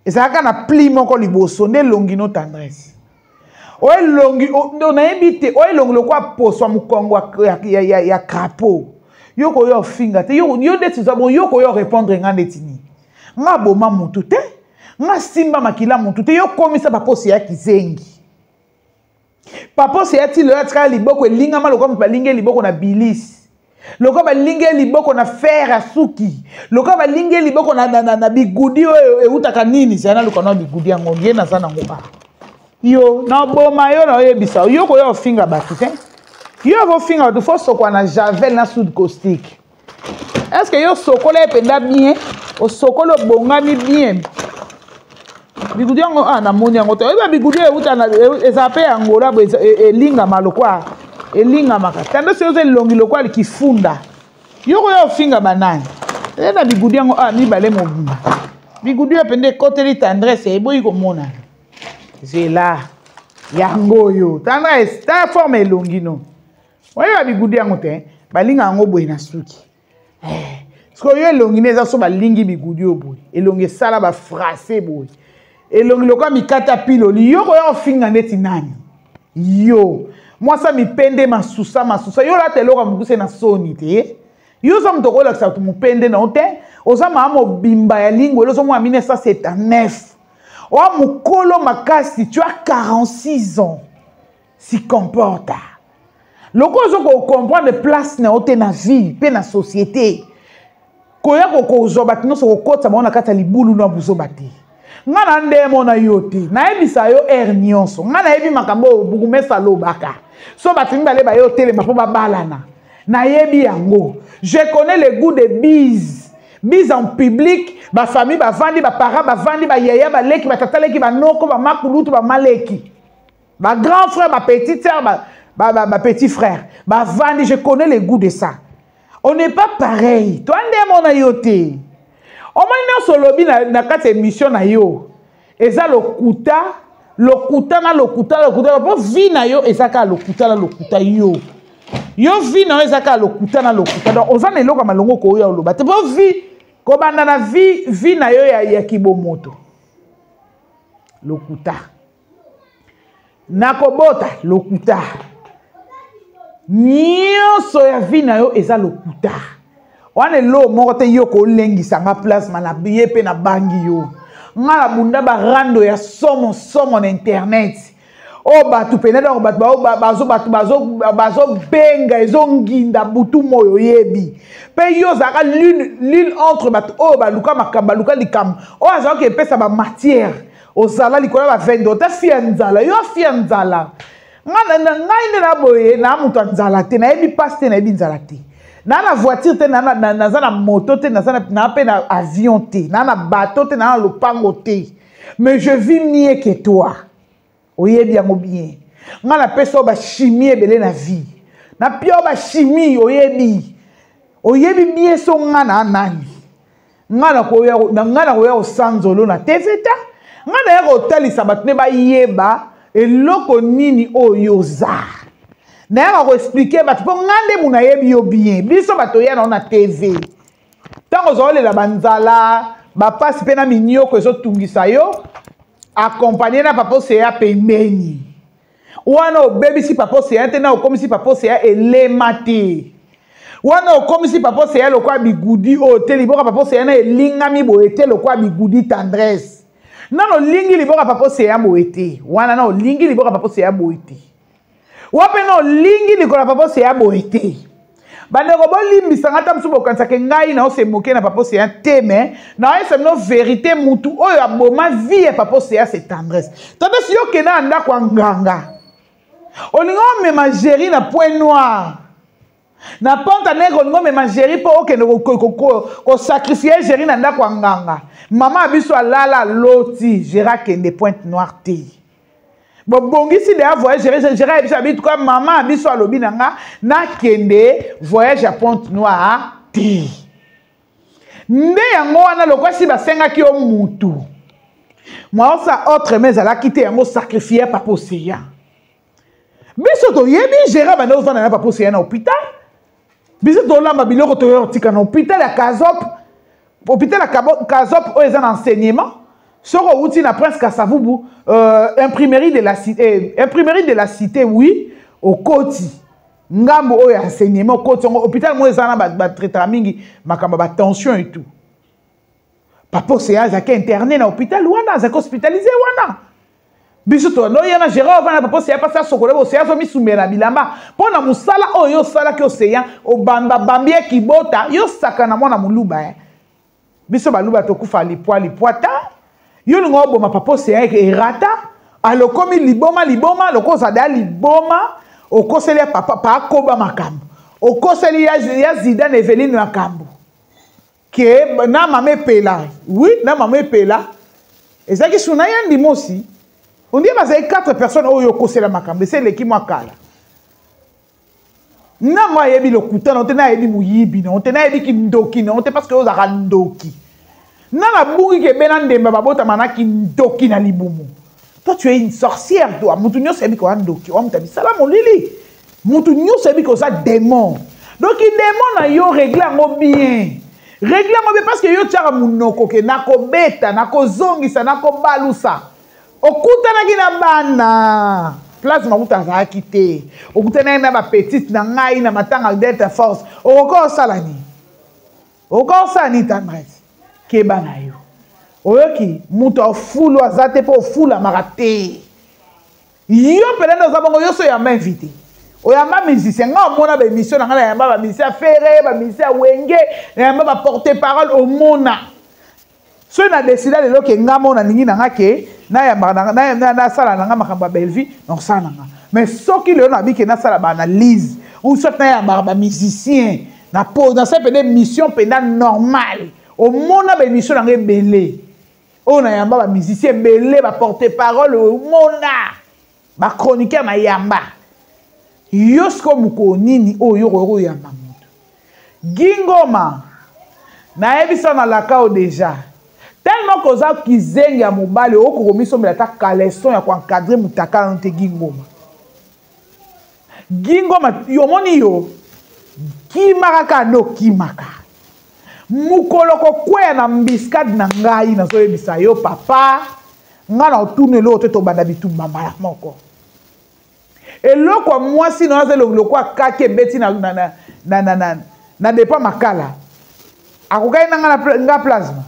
Ezalaka na pli moko liboso nde elongi no tendresse. Oyo elongi, o, nayebi te, oyo elongi lokola poso ya mokongo ya crapaud. Yo koyo ofinga te, yo, yo ndeti oza bon, yo koyo répondre nga ndeti nini? Nga boma mutu te, nga simba makila mutu te, yo komisa baposi ya kizengi. Paposi ya ti lelo atikala liboko elingama lokola moto balingi ye liboko na bilis. Lokola balingi ye liboko na fer ya suki. Lokola balingi ye liboko na bigudi oyo eutaka nini? Zala naluka na bigudi yango, ye naza nango a. Yo, na boma yo na oyebisa, yo koya ofinga bato te. Yo ofinga bato, faut sokwa na javel na soude caustique. Est-ce que yo sokola ye mpenza bien? Osokola obongami bien. Bigudi yango, ah, namoni yango te. Oyeba bigudi oyo euta na, ezala mpe ya Angola, boye, elingama lokwa, elingamaka. Tando soki oza elongi lokwa kifunda. Yo koya ofinga banani? Eza na bigudi yango, ah, mibale mobimba. Bigudi oyo mpenza ekoteli tendresse, eboyi komonana. Zela. Yango oyo. Tendresse, ta forme elongi no. Oyeba bigudi yango te, balinga yango boye na suki. Sikoyo yo elongi ne eza so balingi bigudi oyo boye. Elongi esala ba phrase boye. Elongi lokola mikata piloli. Yo koya ofinga ndeti nani? Yo. Mwasa mipende masusa masusa. Yo lata eloko ya mokuse na soni te. Yo oza moto okolakisa bato mopende na yo te. Oza mama mobimba ya lingwele, oza mwana 1979. Oa mokolo makasi, tu as 46 ans. S'y comporta. Loko ozo ko comprendre place na yo te na vie pe na société. Koya ko kozwa bato nyonso kokotisa bango na kati ya libulu na buzoba te. Nga na ndemo na yo te. Nayebisa yo heure nyonso. Nga nayebi makambo oyo bourgmestre alobaka. So bato mibale baye otelema mpo babalana. Nayebi yango. Je connais le goût de bise. Bise en public, ba famille bavandi, ba parents bavandi, ba yaya, ba leki, ba tata leki, ba noko, ba makulutu, ba maleki. Ba grand frère, ba petite sœur, ba petit frère. Ba vandi, je connais le goût de ça. On n'est pas pareil. Toi nde mona yo te. Omoni nyonso olobi na kati ya émission na yo. Eza lokuta, Lokuta na lokuta, lokuta mpo vie na yo eza kaka lokuta na lokuta. Yo yo vie na yo eza kaka lokuta na lokuta. Donc oza na eloko ya malongo koya oloba te, mpo vie kobanda na vie, vie na yo ya kibomoto, lokuta nakobota, lokuta nyonso ya vie na yo eza lokuta. Wana eloko moko te yo kolengisa nga plasma na ye mpe nabangi yo. Nga nabunda barando ya somo somo na internet oyo bato pene, donc bato bato bazobenga, ezonginda butu moyo. Oyebi mpe yo ozalaka l'une entre bato oyo baluka makambo, baluka likambo oyo azalaki epesa bamatière. Ozala likolo ya bavende, ota fi ya nzala, yo fi ya nzala. Ngai nde na boye na moto ya nzala te, nayebi mpasi te, nayebi nzala te. Naa na voiture te, naza na moto te, naa mpe na avion te, naa na bateau te, naa na lopango te, mais je vis mieux que toi. Oyebi yango bien. Ngai napesa yo bachimie ebele na vie, napia yo bachimie. Oyebi, oyebi bien. So ngai na nani? Ngai nakoya kosanzolo na TV ta. Ngai naya kotalisa bato nde bayeba eloko nini oyo oza. Nayaka koexpliquer bato mpo ngai nde mu nayebi yo bien. Biso bato oya nao na TV, ntango ozaolela banzala, bapasi mpe na minyoko ezotungisa yo, accompagne na papa Oseya pembeni wana, obebisi papa Oseya te, na okomisi papa Oseya elema te. Wana okomisi papa Oseya lokola bigudi oyo te. Liboka papa Oseya na elingami boye te lokola bigudi. Tendresse, nano olingi liboka papa Oseya boye te. Wana na olingi liboka papa Oseya boye te. Wape na olingi likolo ya papa Oseya boye te. Bandeko, bolimbisa nga. Ata mosusu bokanisaka ngai na ose moke na papa Oseya te, mais naoyesa bino vérité. Mutu oyo aboma vie ya papa Oseya, c'est Tendresse. Tendresse, yo okenda na ndako ya nganga, olingi omema Géri na Point Noir, na Pente Nègre, olingi omema Géri mpo okende kosacrifier Géri na ndako ya nganga. Mama ya biso alala aloti Géri akende Pointe Noire te. Bobongisi deya voyage. Géri ayebi biso abi tuka mama ya biso alobi na nga nakende voyage ya Pointe Noire te. Nde yango wana lokwasi basengaki yo mutu mwaosa autre, mais ezalaki te. Yango sacrifier papa Oseya. Biso toyebi Gérard bande ozvanda na papa Oseya na hôpital. Biso tolamba biloko, toya kotika na hôpital ya Kazop, hôpital ya Kazop oyo eza na enseignement. Soki owuti na Prince Kasavubu, imprimerie de la cité, imprimerie de la cité, oui, okoti ngambo oyo ya enseignement, okoti yango hôpital moko eza na batraitaka mingi makambo ya batension et tout. Papa Oseya azalaki interne na hôpital wana, azalaki hospitalisé wana. Biso tonoya na Gérard ovanda, papa Oseya mpasi asokola, Oseya azomisumbela na bilamba mpo na mosala oyo osalaki. Oseya obambabambi ye kibota, yosaka na mwana moluba, eh. Biso baluba tokufa lipwa lipwa ta. Yo olinga oboma papa Oseya, erata alokomi liboma liboma lokola ozala liboma. Okoseli ya papa paakoba makambo, okoseli ya Zidane Eveline makambo ke na mama Epela. Oui, na mama Epela ezalaki suna ya ndimosi ondie. Bazali 4 personnes oyo okosela makambo esi eleki mwa kala. Nango ayebi lokuta na te, nayebi moyibi na te, nayebi kindoki na te, parce que ozalaka ndoki. Nana abungi kebe na ndemba, babotama na kindoki na libumu. Toi, tu es une sorcière, toi. Mutu nyonso ayebi koya ndoki oya moto ya bisala molili. Mutu nyonso ayebi koza démon. Donc démon na yo, règle yango bien, règle yango bien, parce que yo tiaka monoko ke nakobeta, nakozongisa, nakobalusa. Okutanaki na bana place makuta azalaki te, okutanaki na bapetite na ngai na matanga Delta Force. Okoki osala nini? Okoki osala nini? Tendresse, keba na yo. Oyoki moto afulu aza te mpo ofulamaka te. Yo mpena nde oza bongo. Yo so oyamba invité, oyamba musicien. Ngai omona baémission na ngai, nayamba bamusicien ya Ferre, bamusicien ya Wenge, nayamba baporte parole. Omona soki na décida lelo ke nga mo nalingi na nga ke nayambaka, nasala na nga makambo ya Bellevie, nakosala na nga. Mais soki lelo nabi ke nasala baanalyse ou soit nayambaka bamusicien, nasala mpenza émission mpenza normale. Omona baémission na nga ebele oyo nayamba bamusicien ebele, baporte parole, omona bachroniqueur nayamba. Yo sikoyo mokolo nini oyo okoki koyamba moto? Gingoma, nayebisa na lakao déjà. Tellement koza kizengi ya mobali okoki komisombela ata caleçon ya koencadre mutakala no te Guy Ngoma. Guy Ngoma omoni yo kimaka kaka nde okimaka mokolo kokweya na mbiskade na ngai nazoyebisa yo papa ngai na otuna eloko te tobanda bitumba mbala moko eloko ya mwasi na yo aza elongi lokola kaki ebeti na, na, na, na, na, na, na depa makala akokaki na nga, nga plasma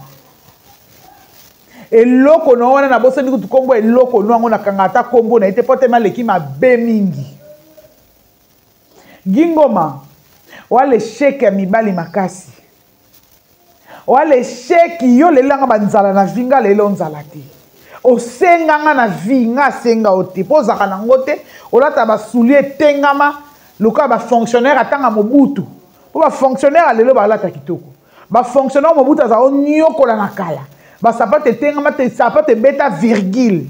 eloko na wana nabosani kutu nkombo eloko no yango nakanga ata nkombo na ye te mpo te maleki mabe mingi gingoma oa lechec ya mibali makasi oa lechec yo lelo nga banzala na vi nga lelo nzala te osenga nga na vi nga asenga yo te mpo ozalaka nango te olata basuli etengama lokola bafonctionnaire atanga mobutu mpo bafonctionnaire ya lelo balata kitoko bafonctionnaire mobutu azala onyokola na kala basapato etengama te sapato ebeta virgule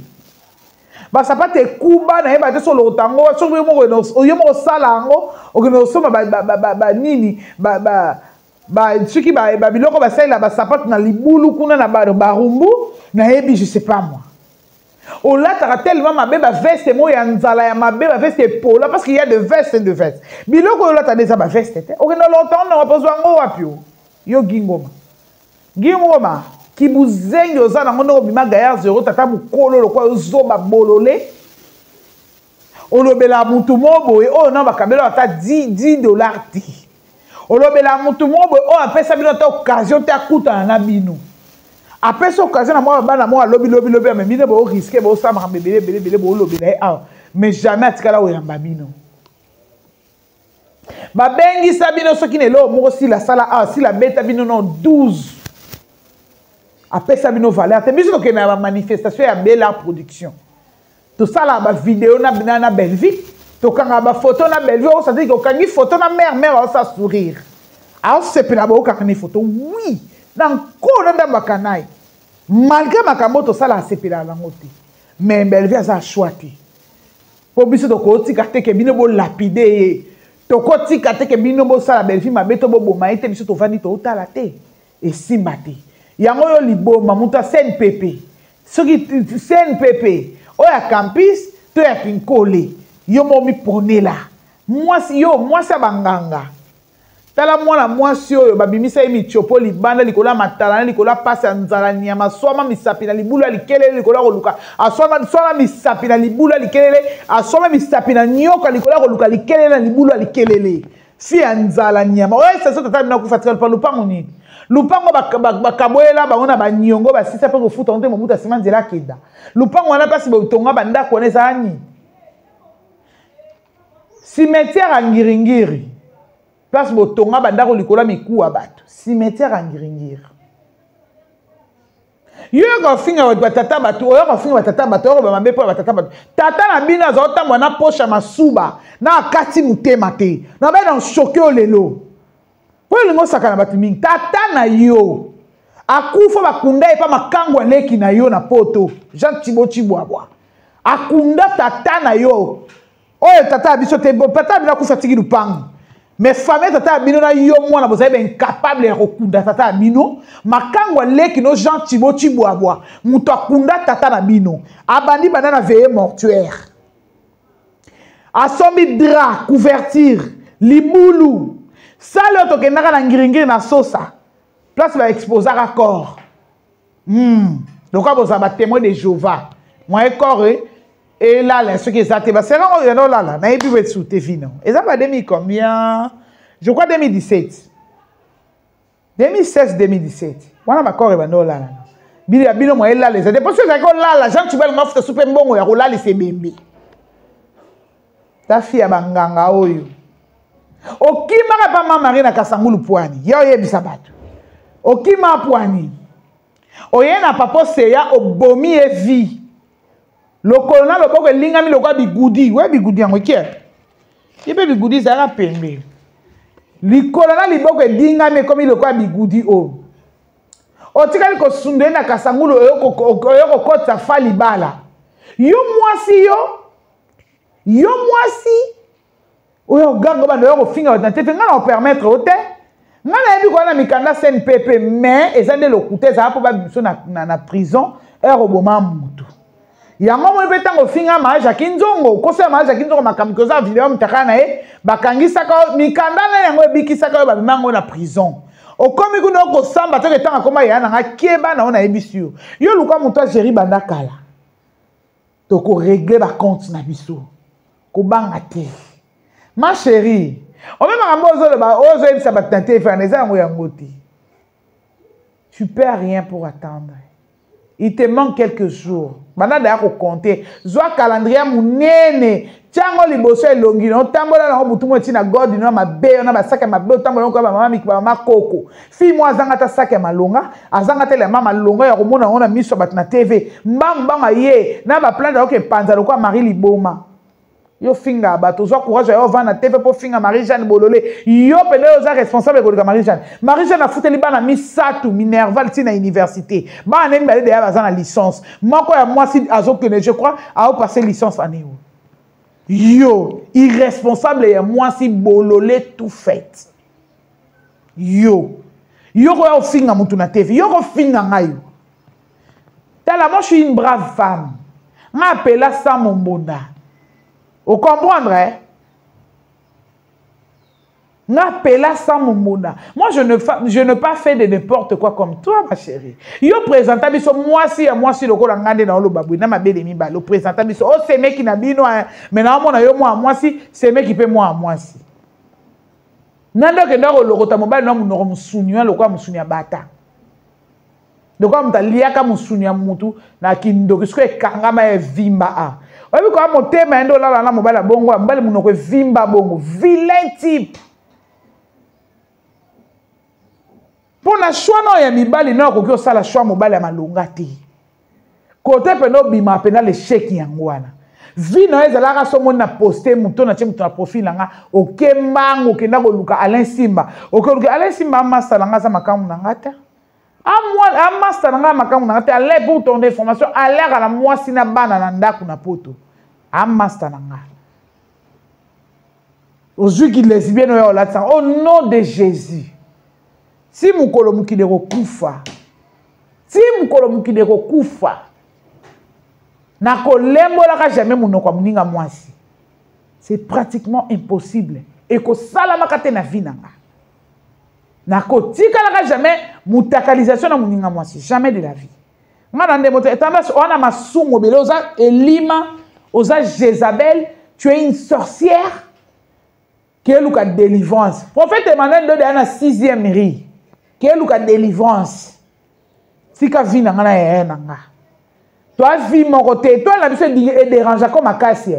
basapato ekuba nayeba te so olokota yango soki yo moko osala yango okende kosomba banini soki babiloko basalela basapato na libulu kuna na barumbu nayebi je sais pas moi olataka tellement mabe baveste moko ya nzala ya mabe baveste epola parce qu'il y a de veste de veste biloko oyo olata nde eza baveste te okende olota ngo nanga pozwa yango wapi o yo gingoma gingoma kibuzengi oza nango ndenge obima gaillard zero tata mokolo lokola yo zoba bolole olobela motu moko boye oyo na bakabela ata 10 dollar te olobela motu moko boye oyo apesa bino ata occasion te akutana na bino apesi occasion na mwa bana moko alobi lobi lobi amemi bino booriske bosala makambo ebele ebele ebele boolobela ye awa mais jamais atikala koyamba bino babengisa bino soki na eloko moko sila asala awa sila abeta bino no 12 apesa bino valeur te biso tokende na bamanifestation ya bela production tosalaka bavideo na, na, na bellevue tokangaka bafoto na bellevue osatiki okangi foto na mare mare aosa sourire aosepela bookanga ni foto wi na nkolo na ndambo akanai malgré makambo oyo tosala asepelaka nango te mais bellevue aza choix te mpo biso tokotika te ke bino bolapide ye tokotika te ke bino bosala bellevue mabe to boboma ye te biso tovandi totala te esimba te yango yo liboma moto ya cnpp soki cnpp oyo ya campus to ya kinkole yo moko miponela mwasi yo mwasi ya banganga tala mwana mwasi oyo babimisa ye mitiopo libanda likolo ya matalana likolo ya mpasi ya nzala nyama aswama misapi na libulu ya likelele likolo ya koluka aswama swama misapi na libulu ya likelele aswama misapi na nyoka likolo ya koluka likelele na libulu ya likelele si ya nzala nyama oyo station tata bino akufa tika lupa lupango nini lupango bakaboyela bango na baniongo basisa mpe kofuta ngo te mobutu asima nzela akenda lupango wana mpasi botonga bandako wana ezala nini cimetière ya ngiringiri place botonga bandako likolo ya mikuwa bato cimetière ya ngiringiri yo yoka ofinga bato batata bato oyoka ofinga batata bato oyoka mabe mpo ya batata bato tata na bino aza otambola na poshe ya masuba na akati motema te na bai na oshoke yo lelo mpo olingi osakana bato mingi tata na yo akufa bakunda ye mpa makangu ya leki na yo na poto jean tibo cibwabwa akunda tata na yo oyo tata ya biso te tata ya bino akufa atiki lupango mais famille tata ya bino na yo mwana bozali baincapable ya kokunda tata ya bino makango aleki no jean tibo cibwabwa moto akunda tata na bino abandi banda na veille mortuaire asombi drap couverture libulu sale oyo tokendaka na ngiringiri na sosa place baexposaka corps lokola bozala batémoin de jéhovah moye corps eh, elala soki eza te basera oyo yanda olala nayebi wesu te vino eza ba 2000 combien je crois 2017 2016 2017 wana bakor ebanda olala bino ya bino moye elala eza te mpo soki ezalaki olala jean tubel mafuta su mpe mbongo ya kolalisa ebembe ta fi ya banganga oyo okimaka pa ma marie na kasangulu pwani ya oyebisa bato okima pwani oye na papa oseya obomi ye vie lokolo na loboko elingami lokola bigudi we bigudi yango ekie ye mpe bigudi ezalaka pembe likolo na liboko elingami ekomi lokola bigudi oyo otikali kosunda ye na kasangulu oyo kokotisa fa libala yo mwasi yo yo mwasi oyo oganga banda oyo kofinga bato na te mpe ngai na opermettre yo te Nga nayebi koya na mikanda CNPP, mais eza nde lokuta, ezala mpo babimiso na prison heure oboma mutu. Yango moni mpe ntango ofinga maa Jacki Nzongo, okosela maa Jacki Nzongo makambo koza video mutakala na ye, bakangisaka yo mikanda na yango ebikisaka yo, babima yango na prison. Okomi kuna okosamba toke ntango akoma yaya na nga, keba na yo, nayebisi yo. Yo luka moto agéri banda kala. Tokoregle bacompte na biso. Kobanga te. Ma chérie, ome makambo ozoloba, ozoyebisa bato na TV wana, eza yango yango te. Tu perds rien pour attendre. Il te manque quelques jours. Banda daya ko compter. Zwa calendrier munene. Tiango liboso elongi no tambola na butu mo tina god no mabe na ba sac ya mabe otambola ko ba mama miki ba mama koko. Fille moi azanga ta sac ya malonga, azanga ta mama malonga ya komona ngo na miso bato na TV. Mbangu mbangu ye na ba plan da ke panza lokwa Marie Liboma. Yo finga bato, zwa courage ya ovanda na TV po finga Marie-Jeanne Bolole. Yo pene oza responsable koleka Marie-Jeanne. Marie-Jeanne afuteli bana misatu Minerval ti na université. Bana ne mibale deya baza na licence. Moko ya mwasi azokende, je crois, a passer licence année oyo. Yo irresponsable ya mwasi Bolole tout fait. Yo yo koya ofinga mutu na TV, yo kofinga ngai yo. Tala, moi je suis une brave femme. Nga appela ça mon mbonda. Vous comprendre, hein? Nga appela ça mon mbonda. Moi je ne pas fait de n'importe quoi comme toi, ma chérie. Yo présenta biso mwasi ya mwasi lokola ngande na oloba bwe na mabele mibale. Yo présenta biso oh semeki na bino, hein? Mais na mona yo mwa mwasi, semeki pe mwa mwasi. Nande okenda kolokota mobali na monoko mosuni wana lokola mosuni ya bata. Lokola moto aliaka mosuni ya mutu na kindoki soki ekangama evimba a. Oyebi koya motema ye nde olala na mobali ya bongo, ya mobali monoko evimba bongo. Vilain type. Mpo na choix na ya mibali na okoki osala choix mobali ya malonga te. Kote pena obima pena l'échec yango wana. Vie na yo ezalaka so omoni na poste moto na tie moto na profil na nga, oke mbangu okenda koluka Alain Simba. Oke koluka Alain Simba amasa na nga aza makambo na nga te. Amasa na nga makambo na nga te. Alain, pour ton information, Alain akala mwasi na bana na ndako na poto. Amasa na nga. Ozwi ki lesbienne oyo olatisa au nom de Jésus. Si mokolo mokili ekokufa, ti mokolo mokili ekokufa, nakolembolaka jamais monoko ya moninga mwasi. C'est pratiquement impossible. Ekosalamaka te na vie na nga. Nakotikalaka jamais mutakalisation na moninga mwasi, jamais de la vie. Nga na ndemo te, tendance wana masumu obele, oza Elima, oza Jézabel, tu es une sorcière. Keluka délivrance. Prophète Emmanuel Ndode ana 6e riz. Keluka délivrance. Tika vie na nga na yaya na nga. Toi vie moko te, toi na biso e dérange comme makasi.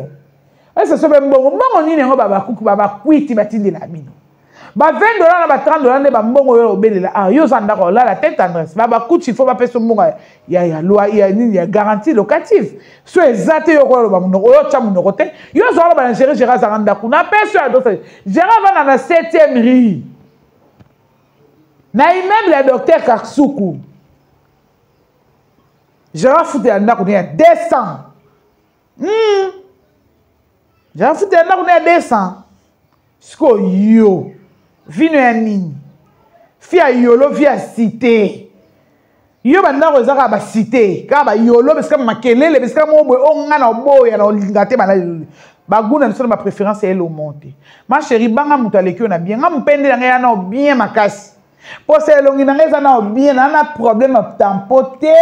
Ese sobe mbongo, mbongo nini yango baba kuku, baba kwiti batindela bino. Ba 20 dollars na ba 30 dollars nde ba mbongo yo obelela. Ah, yo za ndako olala te tendresse. Baba kuchi faut ba pesa mbongo ya ya loi ya nini ya garantie locative. So eza te yo ko loba munoko, yo tcha munoko te. Yo zo loba na gérer gérer za ndako. Na pesa ya dosa. Gérer va na 7e rue. Na immeuble ya docteur Kaksuku. Gérard fute ya ndako ya 200. Gérard fute ya ndako ya 200. Siko yo vino ya nini? Fi ya yolo, fi ya cité. Yo ba ndako ezaka ba cité, kaka ba yolo besika makelele, besika mo boye o nga na oboya na olinga te bana lelo. Ba goût na biso na ba préférence ya elo monte. Ma chérie banga mutu aleki yo na bien, nga mupende na nga ya na bien makasi. Posa elongi na nga eza na bien, na na problème ya tampo te,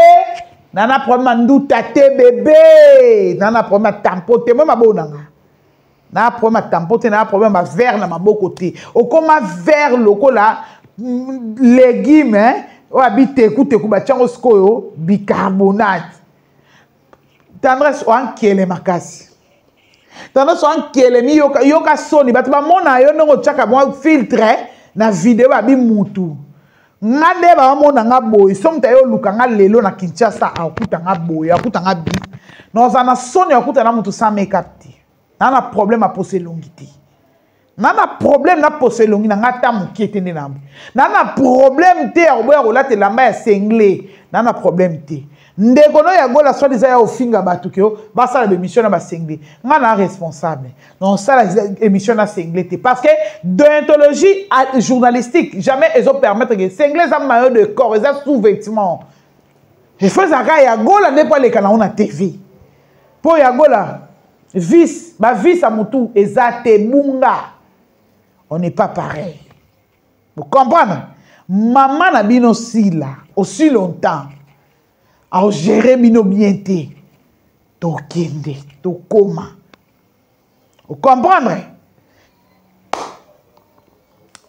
na na problème ya nduta te bébé, na na problème ya tampo te, moi mabona nga. Na problème ya tampo te, na problème ya verre na maboko te. Okoma verre lokola légume, hein? Oyo biteku teku batiango sikoyo bicarbonate. Tendresse oankele makasi. Tendresse oankele mi yoka, yoka soni bato bamona yo ndongo otiaka mwa filtre na video babi mutu. Nga nde bamona nga boye, so mutu aye oluka nga lelo na Kinshasa akuta nga boye, akuta nga bi. Noza na soni akuta na mutu sans make-up te. Na na problème ya posa elongi te. Na na problème na posa elongi na nga ata mokie te nde na mbo. Na na problème te ya koboya kolata elamba ya sengle. Na na problème te. Ndeko no ya gola soit eza ya ofinga bato ke basala baémission na basengle. Nga na responsable nosala émission na sengle te, parce que déontologie journalistique jamais ezopermettre ke sengle eza maillot de corps, eza sous-vêtement. Il faut ezalaka ya gola nde mpo aleka nango na TV, mpo ya gola vice bavice ya motu eza te bunga. On n'est pas pareil, vous comprenez? Mama na bino sila aussi longtemps aogere bino bien te, tokende tokoma ocomprendre.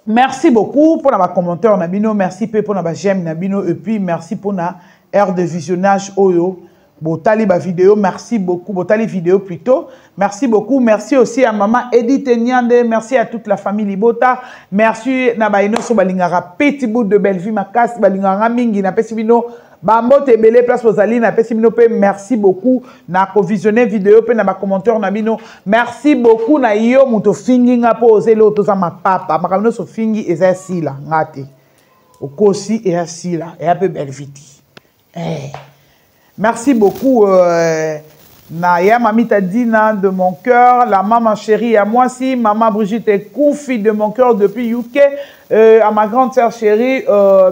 Merci beaucoup pour la commentaire na bino, merci pe pour la j'aime na bino, et puis merci pour la heure de visionnage oyo botali ba vidéo. Merci beaucoup, botali vidéo plutôt. Merci beaucoup. Merci aussi à maman Edith Nyande, merci à toute la famille Libota, merci na baino so balingaka petit bout de belle vie makasi, balingaka mingi. Na pesi bino bambote ebele place bozali. Napesi bino mpe merci beaucoup na kovisionne vidéo mpe na bacommentaire na bino. Merci beaucoup na yo moto ofingi nga mpo ozeli oyo toza mapapa. Makambo nyonso ofingi eza esila nga te, okosi, eya sila, eya mpe belviti eh. Merci beaucoup na ya Mamita Dina de mon cœur, la maman chérie à moi si, maman Brigitte Koufi de mon cœur depuis UK, à ma grande sœur chérie,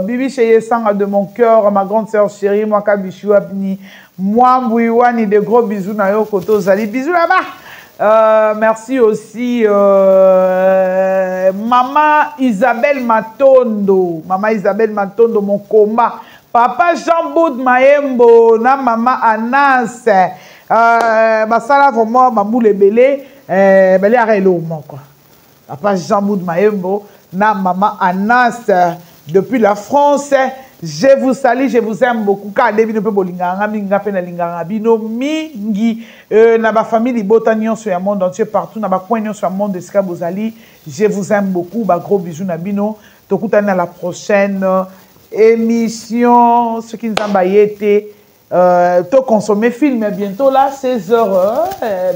Bibi Cheye Sanga de mon cœur, à ma grande sœur chérie, moi Kabishuapni, moi Mbouiwani, de gros bisous na yo koto zali, bisous là-bas. Merci aussi maman Isabelle Matondo, maman Isabelle Matondo, mon combat. Papa Jean Boud Maembo na mama Anas, basala vraiment bambula ebele, baliaka eloko moko. Papa Jean Boud Maembo na mama Anas depuis la France, je vous salue, je vous aime beaucoup. Ka nde bino mpe bolingaka nga mingi, nga mpe nalingaka bino mingi, na bafamille libota nyonso ya monde entier, partout na bacoin nyonso ya monde esika bozali, je vous aime beaucoup. Bagros bisous na bino, tokutani na la prochaine émission soki Nzambe aye te. To consommer film bientôt là 16 heures,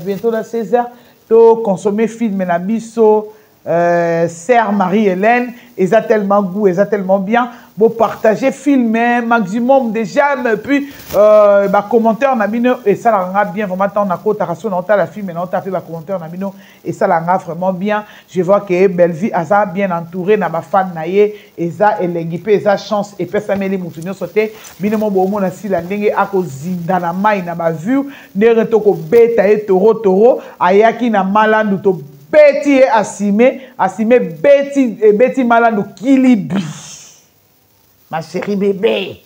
bientôt là 16 heures to consommer film na biso, sœur Marie-Hélène. Eza tellement goût, eza tellement bien. Bo partager film maximum de j'aime, puis ba commentaire na bino esalaka bien vraiment. Tant na kota raso na otala film na ota pe ba commentaire na bino esalaka vraiment bien. Je vois que Bellevue aza bien entouré na ba fan na ye, eza elengi pe eza chance epesameli mutu nyonso te. Bino mo bomona sila ndenge akozinda na mai na ba vue, ndenge tokobeta ye toro toro ayaki na malandu, tobeti ye asime asime beti ebeti malandu kilibi. Ma chérie bébé,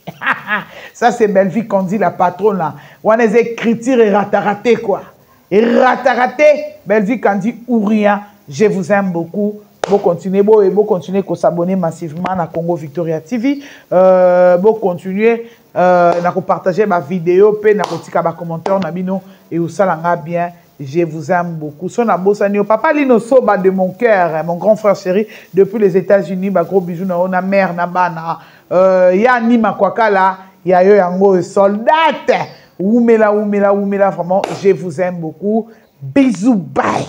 ça c'est Bellevue Candy la patronne là. Wana eza écriture et ratarate quoi, et ratarate. Bellevue Candy ou rien, je vous aime beaucoup. Bo continuer, bo, bo continuer ko s'abonner massivement na Congo Victoria TV. Bo continuer na ko partager ma vidéo pe na ko tika ba commentaire na bino et osalanga bien. Je vous aime beaucoup. Son abosani, papa Lino Soba de mon cœur, mon grand frère chéri depuis les États-Unis, ba gros bisous na na mère na bana. Ya ni makwakala, ya yo yango soldate. Oumela, oumela, oumela, vraiment, je vous aime beaucoup. Bisous, bye.